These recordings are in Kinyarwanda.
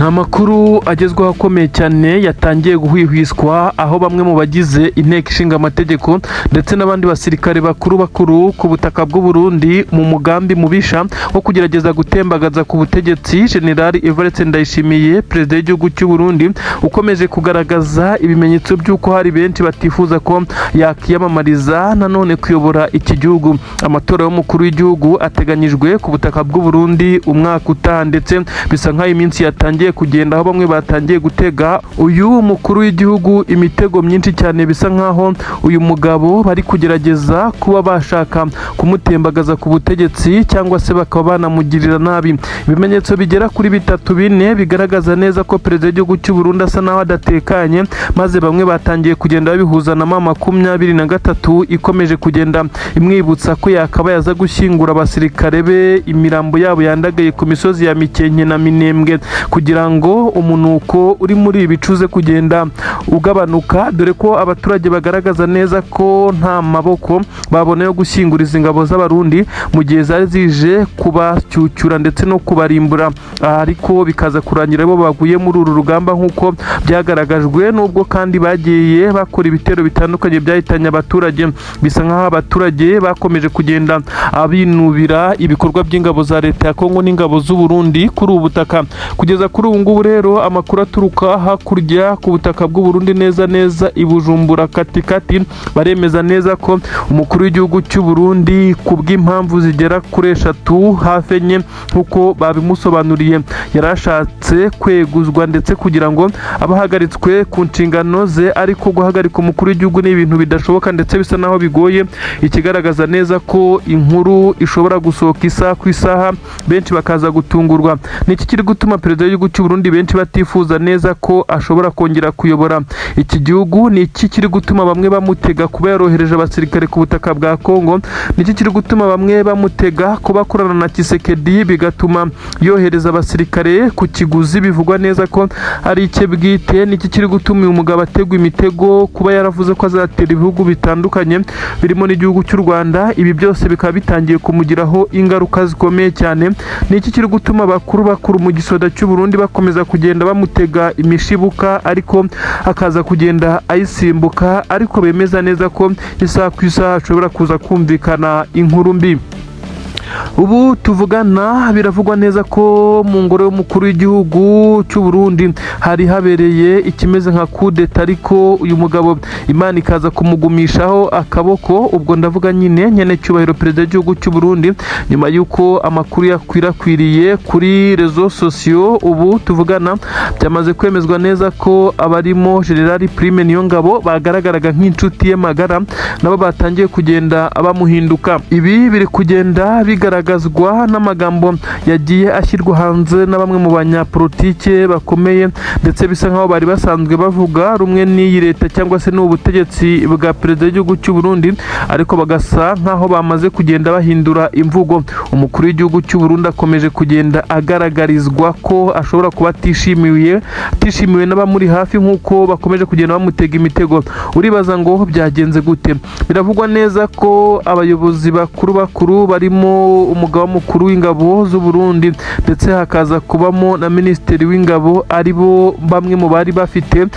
Ni amakuru agezweho akomeye cyane yatangiye guhwihwiswa, aho bamwe mu bagize Inteko Ishinga Amategeko ndetse n'abandi basirikare bakuru bakuru ku butaka bw'u Burundi, mu mugambi mubisha wo kugerageza gutembagaza ku butegetsi General Evariste Ndayishimiye, perezida w'igihugu cy'u Burundi, ukomeje kugaragaza ibimenyetso by'uko hari benshi batifuza ko yakiyamamariza nanone kuyobora iki gihugu. Amatora y'umukuru w'igihugu ateganyijwe ku butaka bw'u Burundi umwaka utaha, ndetse bisa nk'aho iminsi yatangiye kugenda, aho bamwe batangiye gutega uyu mukuru w'igihugu imitego myinshi cyane. Bisa nk'aho uyu mugabo bari kugerageza kuba bashaka kumutembagaza ku butegetsi cyangwa se bakaba banamugirira nabi. Ibimenyetso bigera kuri bitatu, bine bigaragaza neza ko perezida w'igihugu cy'u Burundi asa naho adatekanye, maze bamwe batangiye kugenda babihuza na M23 ikomeje kugenda imwibutsa ko yakabaye aza gushyingura abasirikare be, imirambo yabo yandagaye ku misozi ya Mikenke na Minembwe, kugira ngo umunuko uri muri ibi bice uze kugenda ugabanuka, dore ko abaturage bagaragaza neza ko nta maboko babona yo gushyingura izi ngabo z'Abarundi mu gihe zari zije kubacyucyura ndetse no kubarimbura, ariko bikaza kurangira bo baguye muri uru rugamba nk'uko byagaragajwe. Nubwo kandi bagiye bakora ibitero bitandukanye byahitanye abaturage, bisa nk'aho abaturage bakomeje kugenda binubira ibikorwa by'ingabo za leta ya Kongo n'ingabo z'u Burundi kuri ubu butaka. Kugeza kuri ubu ngubu rero, amakuru aturuka hakurya ku butaka bw'u Burundi, neza neza i Bujumbura katikati, baremeza neza ko umukuru w'igihugu cy'u Burundi, ku bw'impamvu zigera kuri eshatu, hafi enye nk'uko babimusobanuriye, yarashatse kweguzwa ndetse kugira ngo abe ahagaritswe ku nshingano ze. Ariko guhagarika umukuru w'igihugu ni ibintu bidashoboka ndetse bisa naho bigoye, ikigaragaza neza ko inkuru ishobora gusohoka isaha ku isaha, benshi bakaza gutungurwa. Ni iki kiri gutuma perezida w'igihugu cy'u Burundi benshi batifuza neza ko ashobora kongera kuyobora iki gihugu? Ni iki kiri gutuma bamwe bamutega kuba yarohereje abasirikare ku butaka bwa Kongo? Ni iki kiri gutuma bamwe bamutega kuba akorana na Tshisekedi, bigatuma yohereza abasirikare ku kiguzi bivugwa neza ko ari icye bwite? Ni iki kiri gutuma uyu mugabo ategwa imitego kuba yaravuze ko azatera ibihugu bitandukanye birimo n'igihugu cy'u Rwanda? Ibi byose bikaba bitangiye kumugiraho ingaruka zikomeye cyane. Ni iki kiri gutuma abakuru bakuru mu gisoda cy'u Burundi bakomeza kugenda bamutega imishibuka, ariko akaza kugenda ayisimbuka, ariko bemeza neza ko isaha ku isaha ashobora kuza kumvikana inkuru mbi? Ubu tuvugana, biravugwa neza ko mu ngoro y'umukuru w'igihugu cy'u Burundi hari habereye ikimeze nka kudeta, ariko uyu mugabo Imana ikaza kumugumishaho akaboko. Ubwo ndavuga nyine nyene cyubahiro perezida w'igihugu cy'u Burundi, nyuma y'uko amakuru yakwirakwiriye kuri réseaux sociaux. Ubu tuvugana byamaze kwemezwa neza ko abarimo General Prime Niyongabo, bagaragaraga nk'inshuti ye magara, nabo batangiye kugenda bamuhinduka. Ibi biri kugenda bigaragazwa n'amagambo yagiye ashyirwa hanze na bamwe mu banyapolitike bakomeye, ndetse bisa nkaho bari basanzwe bavuga rumwe n'iyi leta cyangwa se n'ubu butegetsi bwa perezida w'igihugu cy'u Burundi, ariko bagasa nkaho bamaze kugenda bahindura imvugo. Umukuru w'igihugu cy'u Burundi akomeje kugenda agaragarizwa ko ashobora kuba atishimiwe n'abamuri hafi, nk'uko bakomeje kugenda bamutega imitego. Uribaza ngo byagenze gute? Biravugwa neza ko abayobozi bakuru bakuru, barimo umugaba mukuru w'ingabo z'u Burundi, ndetse hakaza kubamo na minisitiri w'ingabo, ari bo bamwe mu bari bafite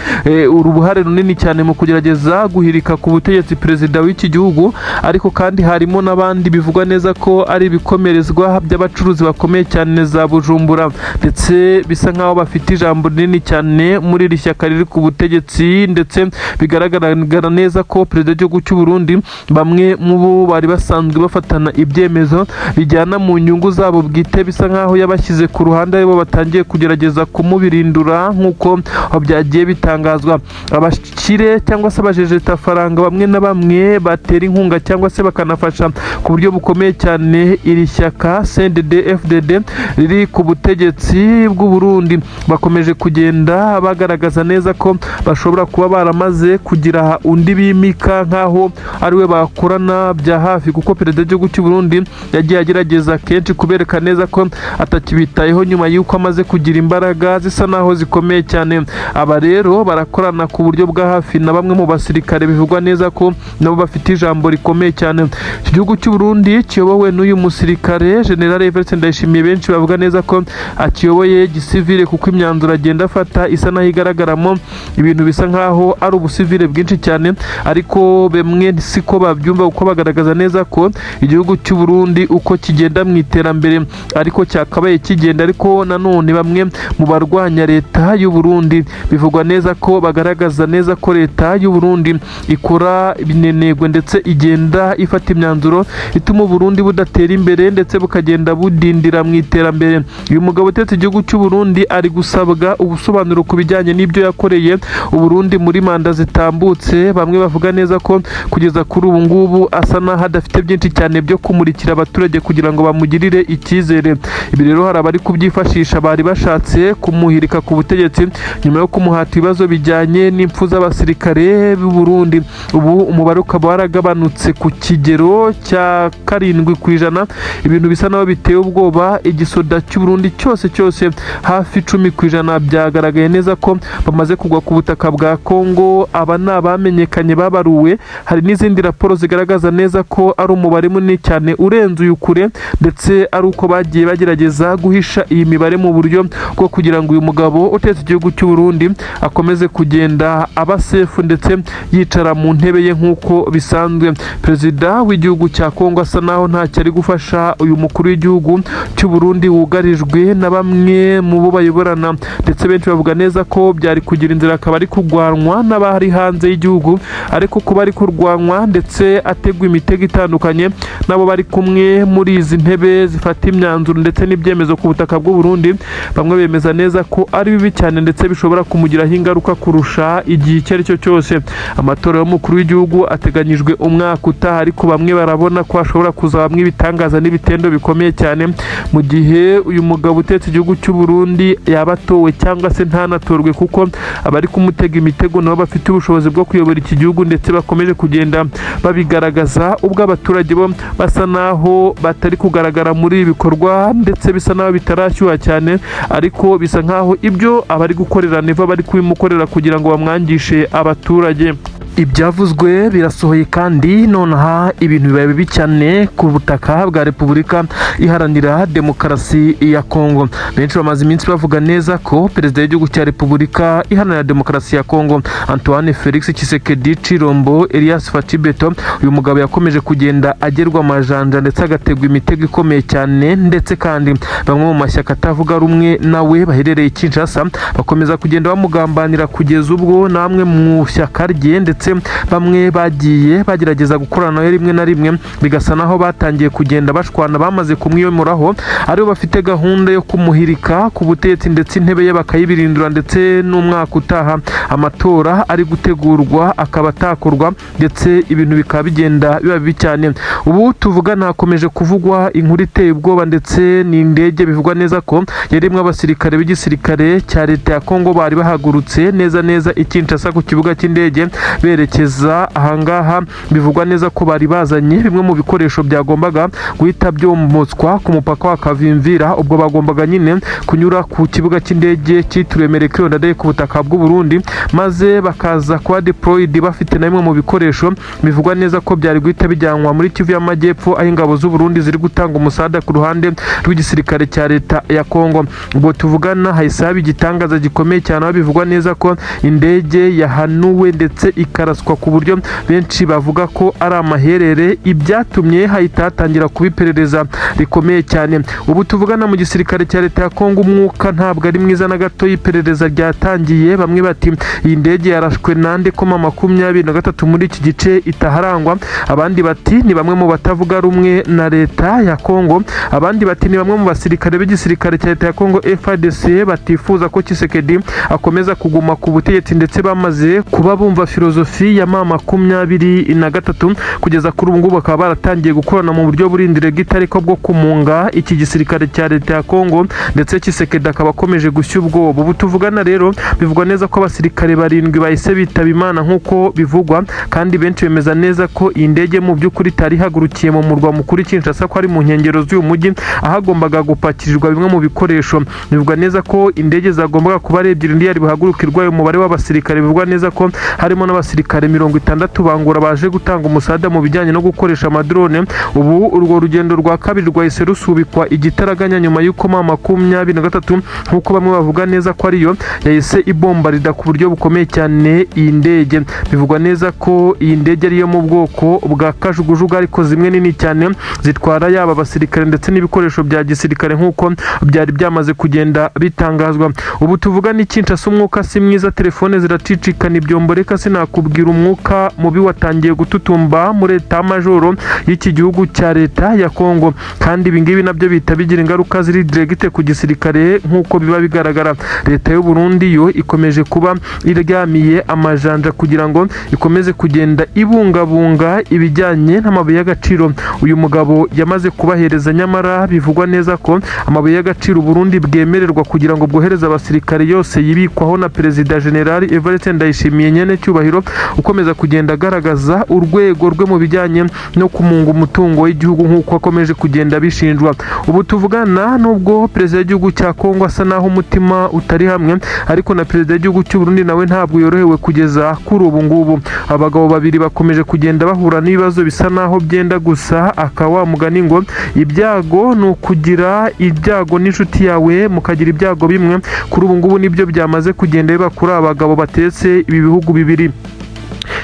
uruhare runini cyane mu kugerageza guhirika ku butegetsi perezida w'iki gihugu, ariko kandi harimo n'abandi bivugwa neza ko ari ibikomerezwa by'abacuruzi bakomeye cyane za Bujumbura, ndetse bisa nk'aho bafite ijambo rinini cyane muri iri shyaka riri ku butegetsi, ndetse bigaragara neza ko perezida w'igihugu cy'u Burundi, bamwe mu bo bari basanzwe bafatana ibyemezo bijyana mu nyungu zabo bwite, bisa nk'aho yabashyize ku ruhande, aribo batangiye kugerageza kumubirindura nk'uko byagiye bitangazwa. Abakire cyangwa se abajejetafaranga bamwe na bamwe batera inkunga cyangwa se bakanafasha ku buryo bukomeye cyane iri shyaka CNDD FDD riri ku butegetsi bw'u Burundi, bakomeje kugenda bagaragaza neza ko bashobora kuba baramaze kugira undi bimika nk'aho ariwe bakorana bya hafi, kuko perezida w'igihugu cy'u Burundi yagiye yagiye agerageza kenshi kubereka neza ko atakibitayeho nyuma y'uko amaze kugira imbaraga zisa naho zikomeye cyane. Aba rero barakorana ku buryo bwa hafi na bamwe mu basirikare bivugwa neza ko nabo bafite ijambo rikomeye cyane. Iki gihugu cy'u Burundi kiyobowe n'uyu musirikare General Evariste Ndayishimiye, benshi bavuga neza ko akiyoboye gisivile, kuko imyanzuro agenda afata isa naho igaragaramo ibintu bisa nkaho ari ubusivile bwinshi cyane, ariko bamwe siko babyumva, kuko bagaragaza neza ko igihugu cy'u Burundi uko kigenda mu iterambere ariko cyakabaye kigenda. Ariko nanone bamwe mu barwanya leta y'u Burundi bivugwa neza ko bagaragaza neza ko leta y'u Burundi ikora ibinenegwe ndetse igenda ifata imyanzuro ituma u Burundi budatera imbere ndetse bukagenda budindira mu iterambere. Uyu mugabo utetse igihugu cy'u Burundi ari gusabwa ubusobanuro ku bijyanye n'ibyo yakoreye u Burundi muri manda zitambutse. Bamwe bavuga neza ko kugeza kuri ubu ngubu asa n'aho adafite byinshi cyane byo kumurikira abaturage kugira ngo bamugirire icyizere. Ibi rero hari abari kubyifashisha bari bashatse kumuhirika ku butegetsi nyuma yo kumuhata ibibazo bijyanye n'impfu z'abasirikare b'u Burundi. Ubu umubare ukaba waragabanutse ku kigero cya 7%, ibintu bisa naho biteye ubwoba. Igisoda cy'u Burundi cyose cyose hafi 10% byagaragaye neza ko bamaze kugwa ku butaka bwa Kongo. Aba ni abamenyekanye babaruwe, hari n'izindi raporo zigaragaza neza ko ari umubare munini cyane urenze uyu kure, ndetse ari uko bagiye bagerageza guhisha iyi mibare mu buryo bwo kugira ngo uyu mugabo utetse igihugu cy'u Burundi akomeze kugenda aba safe ndetse yicara mu ntebe ye nk'uko bisanzwe. Perezida w'igihugu cya Kongo asa naho ntacyo ari gufasha uyu mukuru w'igihugu cy'u Burundi wugarijwe na bamwe mu bo bayoborana, ndetse benshi bavuga neza ko byari kugira inzira akaba ari kurwanwa n'abari hanze y'igihugu, ariko kuba ari kurwanwa ndetse ategwa imitego itandukanye n'abo bari kumwe muri izi ntebe zifata imyanzuro ndetse n'ibyemezo ku butaka bw'u Burundi, bamwe bemeza neza ko ari bibi cyane ndetse bishobora kumugiraho ingaruka kurusha igihe icyo ari cyo cyose. Amatora y'umukuru w'igihugu ateganyijwe umwaka utaha, ariko bamwe barabona ko hashobora kuzabamwo ibitangaza n'ibitendo bikomeye cyane mu gihe uyu mugabo utetse igihugu cy'u Burundi yaba atowe cyangwa se ntanatorwe, kuko abari kumutega imitego nabo bafite ubushobozi bwo kuyobora iki gihugu ndetse bakomeje kugenda babigaragaza, ubwo abaturage bo basa naho batari kugaragara muri ibi bikorwa ndetse bisa naho bitarashyuha cyane, ariko bisa nkaho ibyo abari gukorera Neva bari kubimukorera kugira ngo bamwangishe abaturage. Ibyavuzwe birasohoye kandi nonaha ibintu bibaye bibi cyane ku butaka bwa Repubulika Iharanira Demokarasi ya Kongo. Benshi bamaze iminsi bavuga neza ko perezida w'igihugu cya Repubulika Iharanira Demokarasi ya Kongo, Antoine Felix Tshisekedi Tshilombo Elias Fatshi Beto, uyu mugabo yakomeje kugenda agerwa amajanja ndetse agategwa imitego ikomeye cyane, ndetse kandi bamwe mu mashyaka atavuga rumwe nawe baherereye Kinshasa bakomeza kugenda bamugambanira, kugeza ubwo namwe mu shyaka rye ndetse bamwe bagiye bagerageza gukorana nawe rimwe na rimwe bigasa naho batangiye kugenda bashwana, bamaze kumwiyomoraho, aribo bafite gahunda yo kumuhirika ku butegetsi ndetse intebe ye bakayibirindura, ndetse n'umwaka utaha amatora ari gutegurwa akaba atakorwa, ndetse ibintu bikaba bigenda biba bibi cyane. Ubu tuvugana hakomeje kuvugwa inkuru iteye ubwoba, ndetse ni indege bivugwa neza ko yarimwo abasirikare b'igisirikare cya leta ya Kongo bari bahagurutse neza neza i Kinshasa ku kibuga cy'indege berekeza ahangaha. Bivugwa neza ko bari bazanye bimwe mu bikoresho byagombaga guhita byomotswa ku mupaka wa Kavimvira. Ubwo bagombaga nyine kunyura ku kibuga cy'indege cyitiriwe Melchior Ndadaye ku butaka bw'u Burundi, maze bakaza kuba deployed bafite na bimwe mu bikoresho bivugwa neza ko byari guhita bijyanwa muri Kivu y'Amajyepfo, aho ingabo z'u Burundi ziri gutanga umusada ku ruhande rw'igisirikare cya leta ya Kongo. Ubwo tuvugana hahise haba igitangaza gikomeye cyane, aho bivugwa neza ko indege yahanuwe ndetse ikaraswa ku buryo benshi bavuga ko ari amaherere, ibyatumye hahita hatangira kuba iperereza rikomeye cyane. Ubu tuvugana mu gisirikare cya leta ya Kongo umwuka ntabwo ari mwiza na gato, iperereza ryatangiye. Bamwe bati iyi ndege yarashwe nande ko M23 muri iki gice itaharangwa? Abandi bati ni bamwe mu batavuga rumwe na leta ya Kongo. Abandi bati ni bamwe mu basirikare b'igisirikare cya leta ya Kongo FARDC batifuza ko Tshisekedi akomeza kuguma ku butegetsi, ndetse bamaze kuba bumva filozofi hafi ya M23. Kugeza kuri ubu ngubu bakaba baratangiye gukorana mu buryo buri indirect, ariko bwo kumunga iki gisirikare cya leta ya Kongo, ndetse Tshisekedi akaba akomeje gushya ubwoba. Ubu tuvugana rero, bivugwa neza ko abasirikare 7 bahise bitaba Imana nk'uko bivugwa, kandi benshi bemeza neza ko iyi ndege mu by'ukuri itari ihagurukiye mu murwa mukuru Kinshasa, ko ari mu nkengero z'uyu mujyi ahagombaga gupakirirwa bimwe mu bikoresho. Bivugwa neza ko indege zagombaga kuba ari ebyiri, indi yari buhagurukirwa umubare w'abasirikare. Bivugwa neza ko harimo n'abasirikare 60 bangura baje gutanga umusada mu bijyanye no gukoresha amadrone. Ubu urwo rugendo rwa kabiri rwahise rusubikwa igitaraganya nyuma y'uko M23, nk'uko bamwe bavuga neza ko ariyo yahise ibombarida ku buryo bukomeye cyane iyi ndege. Bivugwa neza ko iyi ndege ariyo mu bwoko bwa kajugujugu, ariko zimwe nini cyane zitwara yaba abasirikare ndetse n'ibikoresho bya gisirikare, nk'uko byari byamaze kugenda bitangazwa. Ubu tuvuga ni Kinshasa, umwuka si mwiza, telefone ziracicikana, ibyombo reka sinakubwira. Umwuka mubi watangiye gututumba muri état-major y'iki gihugu cya leta ya Kongo, kandi ibi ngibi nabyo bihita bigira ingaruka ziri direct ku gisirikare nk'uko biba bigaragara. Leta y'u Burundi yo ikomeje kuba iryamiye amajanja kugira ngo ikomeze kugenda ibungabunga ibijyanye n'amabuye y'agaciro uyu mugabo yamaze kubahereza. Nyamara bivugwa neza ko amabuye y'agaciro Burundi bwemererwa kugira ngo bwohereze abasirikare yose yibikwaho na Perezida General Evariste Ndayishimiye, nyene cyubahiro ukomeza kugenda agaragaza urwego rwe mu bijyanye no kumunga umutungo w'igihugu, nk'uko akomeje kugenda bishinjwa. Ubu tuvugana, nubwo perezida w'igihugu cya Kongo asa naho umutima utari hamwe, ariko na perezida w'igihugu cy'u Burundi nawe ntabwo yorohewe. Kugeza kuri ubu ngubu abagabo babiri bakomeje kugenda bahura n'ibibazo bisa naho byenda gusa. Akaba wa mugani ngo ibyago ni ukugira ibyago n'inshuti yawe, mukagira ibyago bimwe. Kuri ubu ngubu nibyo byamaze kugenda biba kuri aba bagabo batetse ibi bihugu bibiri.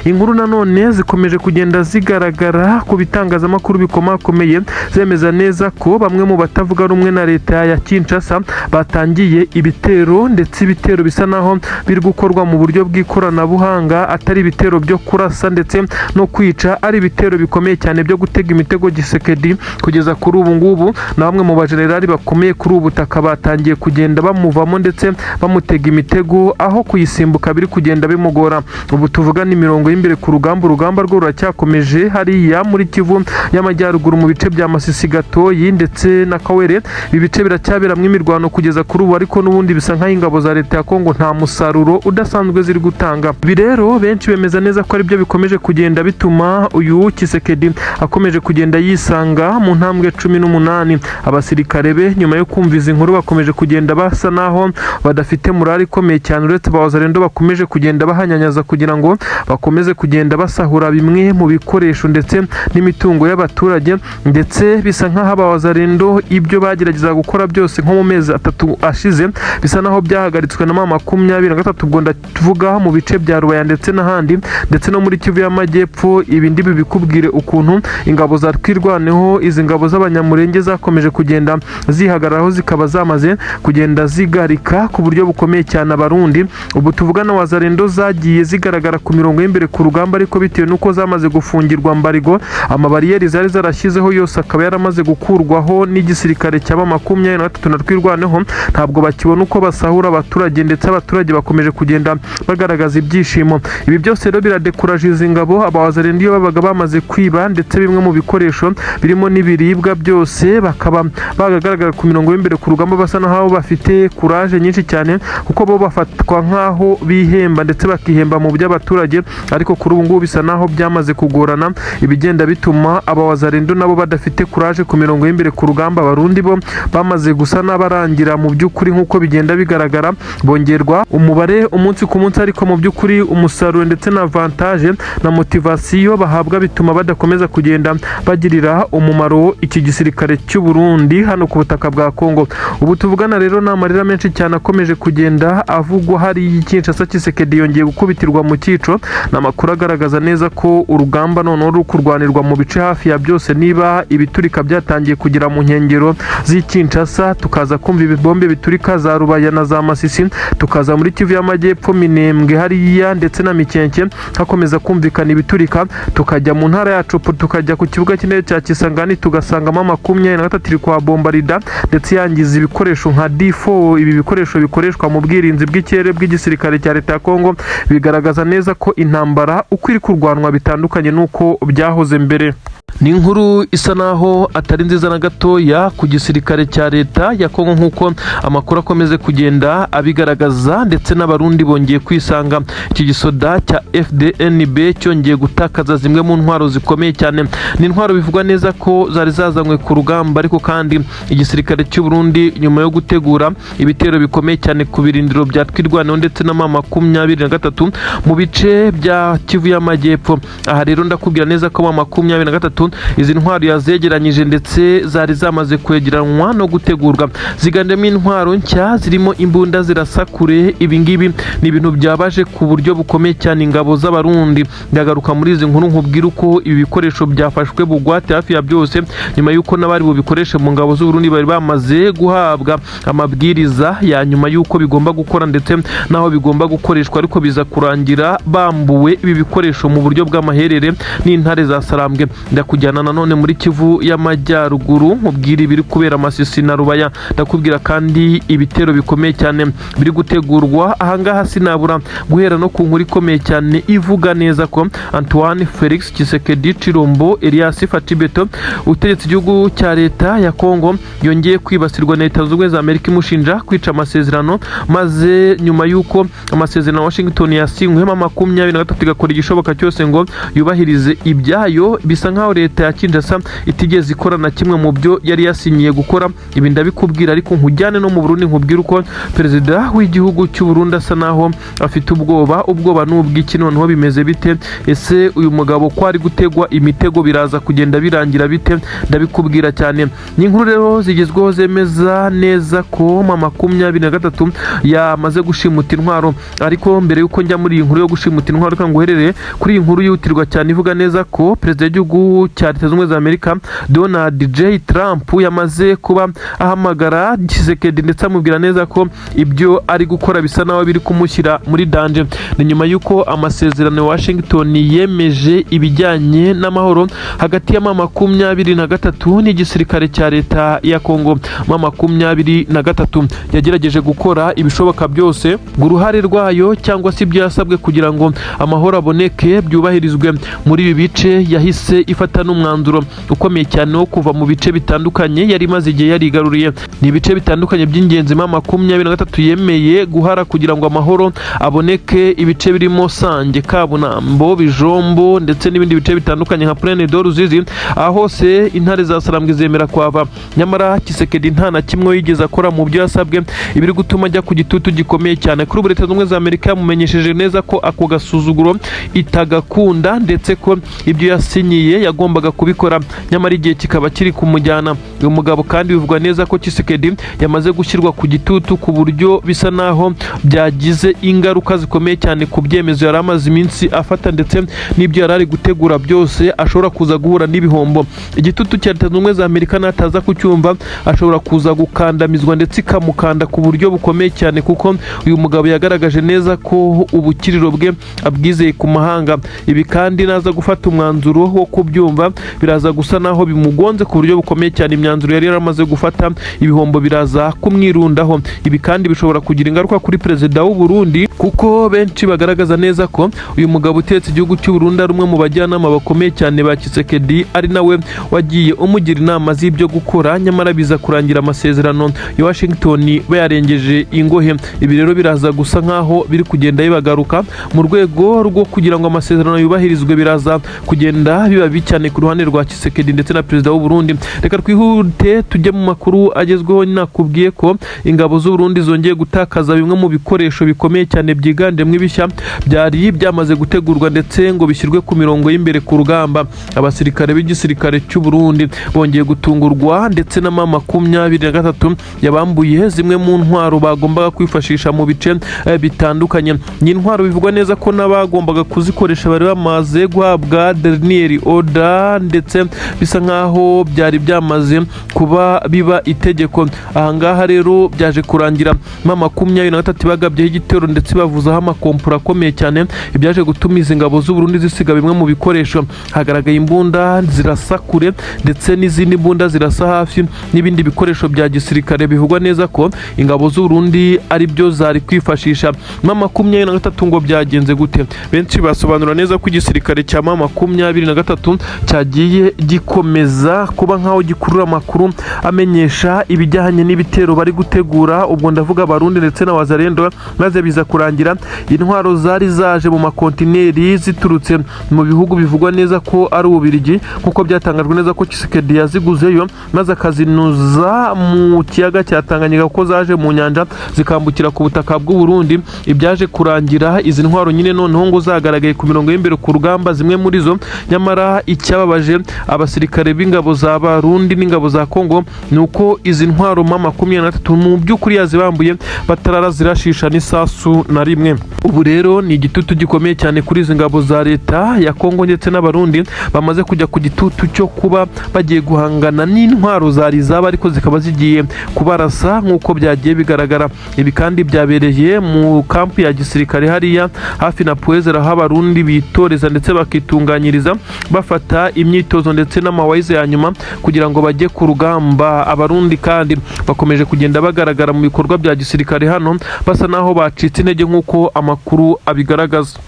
Inkuru nanone zikomeje kugenda zigaragara ku bitangazamakuru bikomakomeye zemeza neza ko bamwe mu batavuga rumwe na leta ya Kinshasa batangiye ibitero, ndetse ibitero bisa naho biri gukorwa mu buryo bw'ikoranabuhanga, atari ibitero byo kurasa ndetse no kwica, ari ibitero bikomeye cyane byo gutega imitego Tshisekedi. Kugeza kuri ubu ngubu na bamwe mu bajenerali bakomeye kuri ubu butaka batangiye kugenda bamuvamo ndetse bamutega imitego, aho kuyisimbuka biri kugenda bimugora. Ubu tuvugana, imirongo y'imbere ku rugamba, urugamba rwo ruracyakomeje hariya muri Kivu y'Amajyaruguru, mu bice bya Masisi, Gatoyi ndetse na Kawere. Ibi bice biracyaberamo imirwano kugeza kuri ubu, ariko n'ubundi bisa nk'aho ingabo za leta ya Kongo nta musaruro udasanzwe ziri gutanga. Ibi rero benshi bemeza neza ko aribyo bikomeje kugenda bituma uyu Tshisekedi akomeje kugenda yisanga mu ntambwe 18. Abasirikare be, nyuma yo kumva izi nkuru, bakomeje kugenda basa naho badafite morale ikomeye cyane, uretse ba Wazalendo bakomeje kugenda bahanyanyaza kugira ngo bakomeze kugenda basahura bimwe mu bikoresho ndetse n'imitungo y'abaturage. Ndetse bisa nk'aho aba Wazalendo ibyo bagerageza gukora byose nko mu mezi 3 ashize bisa naho byahagaritswe na M23. Ubwo ndavuga mu bice bya Rubaya ndetse n'ahandi, ndetse no muri Kivu y'Amajyepfo. Ibi ndi bibikubwire ukuntu ingabo za Twirwaneho, izi ngabo z'Abanyamurenge, zakomeje kugenda zihagararaho, zikaba zamaze kugenda zigarika ku buryo bukomeye cyane Abarundi. Ubu tuvugana, Wazalendo zagiye zigaragara ku mirongo y'imbere ku rugamba, ariko bitewe n'uko zamaze gufungirwa mbarigo, amabariyeri zari zarashyizeho yose akaba yaramaze gukurwaho n'igisirikare cya M23 na Twirwaneho, ntabwo bakibona uko basahura abaturage, ndetse abaturage bakomeje kugenda bagaragaza ibyishimo. Ibi byose rero biradekuraje izi ngabo. Abawazalendo iyo babaga bamaze kwiba ndetse bimwe mu bikoresho birimo n'ibiribwa byose, bakaba bagaragara ku mirongo y'imbere ku rugamba basa naho bafite courage nyinshi cyane, kuko bo bafatwa nk'aho bihemba ndetse bakihemba mu by'abaturage. Ariko kuri ubu ngubu bisa naho byamaze kugorana, ibigenda bituma abawazalendo nabo badafite courage ku mirongo y'imbere ku rugamba. Abarundi bo bamaze gusa n'abarangira mu by'ukuri, nk'uko bigenda bigaragara, bongerwa umubare umunsi ku munsi, ariko mu by'ukuri umusaruro ndetse na avantage na motivation bahabwa bituma badakomeza kugenda bagirira umumaro iki gisirikare cy'u Burundi hano ku butaka bwa Kongo. Ubu tuvugana rero, ni amarira menshi cyane akomeje kugenda avugwa hari Kinshasa. Tshisekedi yongeye gukubitirwa mu cyico. Ni amakuru agaragaza neza ko urugamba noneho ruri kurwanirwa mu bice hafi ya byose. Niba ibiturika byatangiye kugera mu nkengero z'i Kinshasa, tukaza kumva ibibombe biturika za Rubaya na za Masisi, tukaza muri Kivu y'Amajyepfo, Minembwe hariya ndetse na Mikenke hakomeza kumvikana ibiturika, tukajya mu ntara yacu, tukajya ku kibuga cy'indege cya Kisangani, tugasangamo 23 iri kwa bombarida ndetse yangiza ibikoresho nka D4, ibi bikoresho bikoreshwa mu bwirinzi bw'ikirere bw'igisirikare cya leta ya Kongo, bigaragaza neza ko intambara Intambara uko iri kurwanwa bitandukanye n'uko byahoze mbere. Ni inkuru isa naho atari nziza na gatoya ku gisirikare cya leta ya Kongo, nk'uko amakuru akomeze kugenda abigaragaza. Ndetse n'Abarundi bongeye kwisanga iki gisoda cya FDNB cyongeye gutakaza zimwe mu ntwaro zikomeye cyane. Ni intwaro bivugwa neza ko zari zazanywe ku rugamba, ariko kandi igisirikare cy'u Burundi, nyuma yo gutegura ibitero bikomeye cyane ku birindiro bya Twirwaneho ndetse na M23 mu bice bya Kivu y'Amajyepfo, aha rero ndakubwira neza ko M23 izi ntwaro yazegeranyije, ndetse zari zamaze kwegeranwa no gutegurwa, ziganjemo intwaro nshya zirimo imbunda zirasa kure. Ibi ngibi ni ibintu byabaje ku buryo bukomeye cyane ingabo z'Abarundi. Ndagaruka muri izi nkuru nkubwira uko ibi bikoresho byafashwe bugwate hafi ya byose, nyuma y'uko n'abari bubikoreshe mu ngabo z'Uburundi bari bamaze guhabwa amabwiriza ya nyuma y'uko bigomba gukora ndetse n'aho bigomba gukoreshwa, ariko biza kurangira bambuwe ibi bikoresho mu buryo bw'amaherere n'intare za Sarambwe. Ndakujyana nanone muri Kivu y'Amajyaruguru, nkubwira ibiri kubera Masisi na Rubaya. Ndakubwira kandi ibitero bikomeye cyane biri gutegurwa ahangaha. Sinabura guhera no ku nkuru ikomeye cyane ivuga neza ko Antoine Felix Tshisekedi Tshilombo Elias Fatshi Beto, utegetse igihugu cya leta ya Kongo, yongeye kwibasirwa na Leta Zunze Ubumwe za Amerika imushinja kwica amasezerano. Maze nyuma y'uko amasezerano ya Washington yasinywe, M23 igakora igishoboka cyose ngo yubahirize ibyayo, bisa nkaho leta ya Kinshasa itigeze ikora na kimwe mu byo yari yasinyiye gukora. Ibi ndabikubwira, ariko nkujyane no mu Burundi, nkubwire uko perezida w'igihugu cy'u Burundi asa naho afite ubwoba. Ubwoba ni ubw'iki? Noneho bimeze bite? Ese uyu mugabo ko ari gutegwa imitego, biraza kugenda birangira bite? Ndabikubwira cyane. Ni inkuru rero zigezweho zemeza neza ko M23 yamaze gushimuta intwaro. Ariko mbere y'uko njya muri iyi nkuru yo gushimuta intwaro, reka nguherere kuri iyi nkuru yihutirwa cyane ivuga neza ko perezida w'igihugu cya Leta Zunze Ubumwe za Amerika, Donald J Trump, yamaze kuba ahamagara Tshisekedi, ndetse amubwira neza ko ibyo ari gukora bisa naho biri kumushyira muri danger. Ni nyuma y'uko amasezerano ya Washington yemeje ibijyanye n'amahoro hagati ya M23 n'igisirikare cya leta ya Kongo. M23 yagerageje gukora ibishoboka byose ngo uruhare rwayo cyangwa se ibyo yasabwe kugira ngo amahoro aboneke byubahirizwe muri ibi bice. Yahise ifata n'umwanzuro ukomeye cyane wo kuva mu bice bitandukanye yari imaze igihe yarigaruriye. Ni ibice bitandukanye by'ingenzi M23 yemeye guhara kugira ngo amahoro aboneke, ibice birimo Sange, Kabunambo, Bijombo ndetse n'ibindi bice bitandukanye nka Plaine de Ruzizi. Aho hose intare za Sarambwe zemera kwava, nyamara Tshisekedi nta na kimwe yigeze akora mu byo yasabwe, ibiri gutuma ajya ku gitutu gikomeye cyane. Kuri ubu Leta Zunze Ubumwe za Amerika yamumenyesheje neza ko ako gasuzuguro itagakunda, ndetse ko ibyo yasinyiye yagombaga kubikora, nyamara igihe kikaba kiri kumujyana. Uyu mugabo kandi bivugwa neza ko Tshisekedi yamaze gushyirwa ku gitutu ku buryo bisa naho byagize ingaruka zikomeye cyane ku byemezo yari amaze iminsi afata ndetse n'ibyo yari ari gutegura byose, ashobora kuza guhura n'ibihombo. Igitutu cya Leta Zunze Ubumwe za Amerika nataza kucyumva, ashobora kuza gukandamizwa ndetse ikamukanda ku buryo bukomeye cyane, kuko uyu mugabo yagaragaje neza ko ubukiriro bwe abwizeye ku mahanga. Ibi kandi naza gufata umwanzuro wo kubyumva, biraza gusa naho bimugonze ku buryo bukomeye cyane. Imyanzuro yari yaramaze gufata, ibihombo biraza kumwirundaho. Ibi kandi bishobora kugira ingaruka kuri perezida w'u Burundi, kuko benshi bagaragaza neza ko uyu mugabo utetse igihugu cy'u Burundi ari umwe mu bajyanama bakomeye cyane ba Tshisekedi, ari nawe wagiye umugira inama z'ibyo gukora, nyamara biza kurangira amasezerano ya Washington bayarengeje ingohe. Ibi rero biraza gusa nkaho biri kugenda bibagaruka. Mu rwego rwo kugira ngo amasezerano yubahirizwe, biraza kugenda biba bibi cyane ku ruhande rwa Tshisekedi ndetse na perezida w'u Burundi. Reka twihute tujye mu makuru agezweho. Nakubwiye ko ingabo z'u Burundi zongeye gutakaza bimwe mu bikoresho bikomeye cyane byiganjemo ibishya byari byamaze gutegurwa ndetse ngo bishyirwe ku mirongo y'imbere ku rugamba. Abasirikare b'igisirikare cy'u Burundi bongeye gutungurwa ndetse na M23 yabambuye zimwe mu ntwaro bagombaga kwifashisha mu bice bitandukanye. Ni intwaro bivugwa neza ko n'abagombaga kuzikoresha bari bamaze guhabwa dernière ordre. guhunga, ndetse bisa nkaho byari byamaze kuba biba itegeko. Ahangaha rero byaje kurangira M23 bagabyeho igitero, ndetse bavuzaho amakompura akomeye cyane, ibyaje gutuma izi ngabo z'u Burundi zisiga bimwe mu bikoresho. Hagaragaye imbunda zirasa kure ndetse n'izindi mbunda zirasa hafi n'ibindi bikoresho bya gisirikare, bivugwa neza ko ingabo z'u Burundi ari byo zari kwifashisha. M23 ngo byagenze gute? Benshi basobanura neza ko igisirikare cya M23 cyagiye gikomeza kuba nkaho gikurura amakuru amenyesha ibijyanye n'ibitero bari gutegura, ubwo ndavuga Abarundi ndetse na Wazalendo, maze biza kurangira intwaro zari zaje mu makontineri ziturutse mu bihugu bivugwa neza ko ari Ububirigi, nk'uko byatangajwe neza ko Tshisekedi yaziguzeyo maze akazinuza mu kiyaga cya Tanganyika, kuko zaje mu nyanja zikambukira ku butaka bw'u Burundi. Ibyaje kurangira izi ntwaro nyine noneho ngo zagaragaye ku mirongo y'imbere ku rugamba, zimwe muri zo. Nyamara icyababaje abasirikare b'ingabo za Barundi n'ingabo za Kongo ni uko izi ntwaro M23 mu by'ukuri yazibambuye batarara zirashisha n'isasu na rimwe. Ubu rero ni igitutu gikomeye cyane kuri izi ngabo za leta ya Kongo ndetse n'Abarundi, bamaze kujya ku gitutu cyo kuba bagiye guhangana n'intwaro zari zaba, ariko zikaba zigiye kubarasa nk'uko byagiye bigaragara. Ibi kandi byabereye mu kampu ya gisirikare hariya hafi na Puezera, aho Abarundi bitoreza ndetse bakitunganyiriza, bafata imyitozo ndetse n'amawayize ya nyuma kugira ngo bajye ku rugamba. Abarundi kandi bakomeje kugenda bagaragara mu bikorwa bya gisirikare hano basa naho bacitse intege, nk'uko amakuru abigaragaza.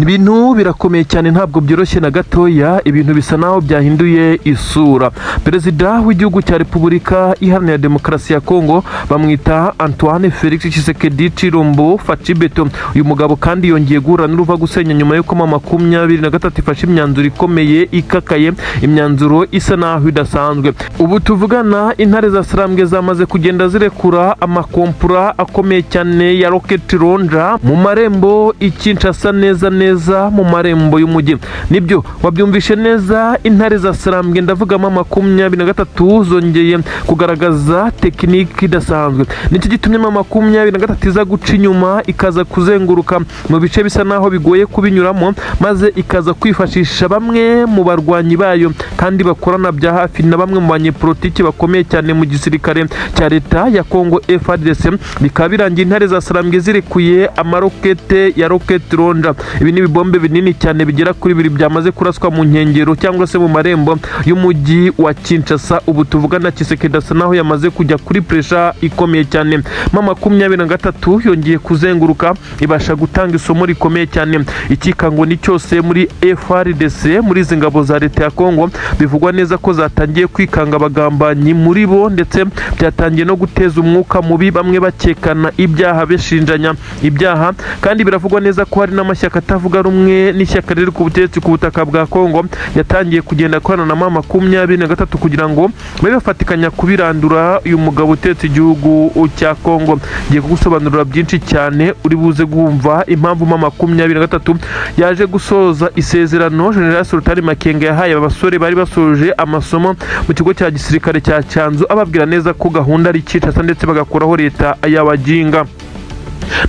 Ibintu birakomeye cyane, ntabwo byoroshye na gatoya. Ibintu bisa naho byahinduye isura. Perezida w'igihugu cya Repubulika Iharanira Demokarasi ya Kongo bamwita Antoine Felix Tshisekedi Tshilombo Fatshi Béton. Uyu mugabo kandi yongeye guhura n'uruva gusenya nyuma y'uko M23 ifashe imyanzuro ikomeye ikakaye, imyanzuro isa naho idasanzwe. Ubu tuvugana, intare za Sarambwe zamaze kugenda zirekura amakompura akomeye cyane ya rocket launcher mu marembo i Kinshasa, neza neza mu marembo y'umujyi. Nibyo, wabyumvishe neza, intare za Sarambwe, ndavugamo 23, zongeye kugaragaza tekiniki idasanzwe. Nicyo gitumye M23 iza guca inyuma, ikaza kuzenguruka mu bice bisa naho bigoye kubinyuramo, maze ikaza kwifashisha bamwe mu barwanyi bayo kandi bakorana bya hafi na bamwe mu banyepolitiki bakomeye cyane mu gisirikare cya leta ya Kongo FARDC. Bikaba birangiye intare za Sarambwe zirekuye amarokete ya rocket launcher. Ibi ni ibibombe binini cyane bigera kuri bibiri byamaze kuraswa mu nkengero cyangwa se mu marembo y'umujyi wa Kinshasa. Ubu tuvugana, Tshisekedi asa naho yamaze kujya kuri pressure ikomeye cyane. M23 yongeye kuzenguruka, ibasha gutanga isomo rikomeye cyane. Ikikango ni cyose muri FARDC, muri izi ngabo za leta ya Kongo, bivugwa neza ko zatangiye kwikanga abagambanyi muri bo, ndetse byatangiye no guteza umwuka mubi, bamwe bakekana ibyaha, bashinjanya ibyaha. Kandi biravugwa neza ko hari n'amashyaka atavuga rumwe n'ishyaka riri ku butegetsi ku butaka bwa Kongo yatangiye kugenda akorana na M23 kugira ngo babe bafatikanya kubirandura uyu mugabo utetse igihugu cya Kongo. Ngiye kugusobanurira byinshi cyane, uri buze kumva impamvu M23 yaje gusoza isezerano General Sultani Makenga yahaye aba basore bari basoje amasomo mu kigo cya gisirikare cya Cyanzu, ababwira neza ko gahunda ari Kinshasa ndetse bagakuraho leta y'abaginga.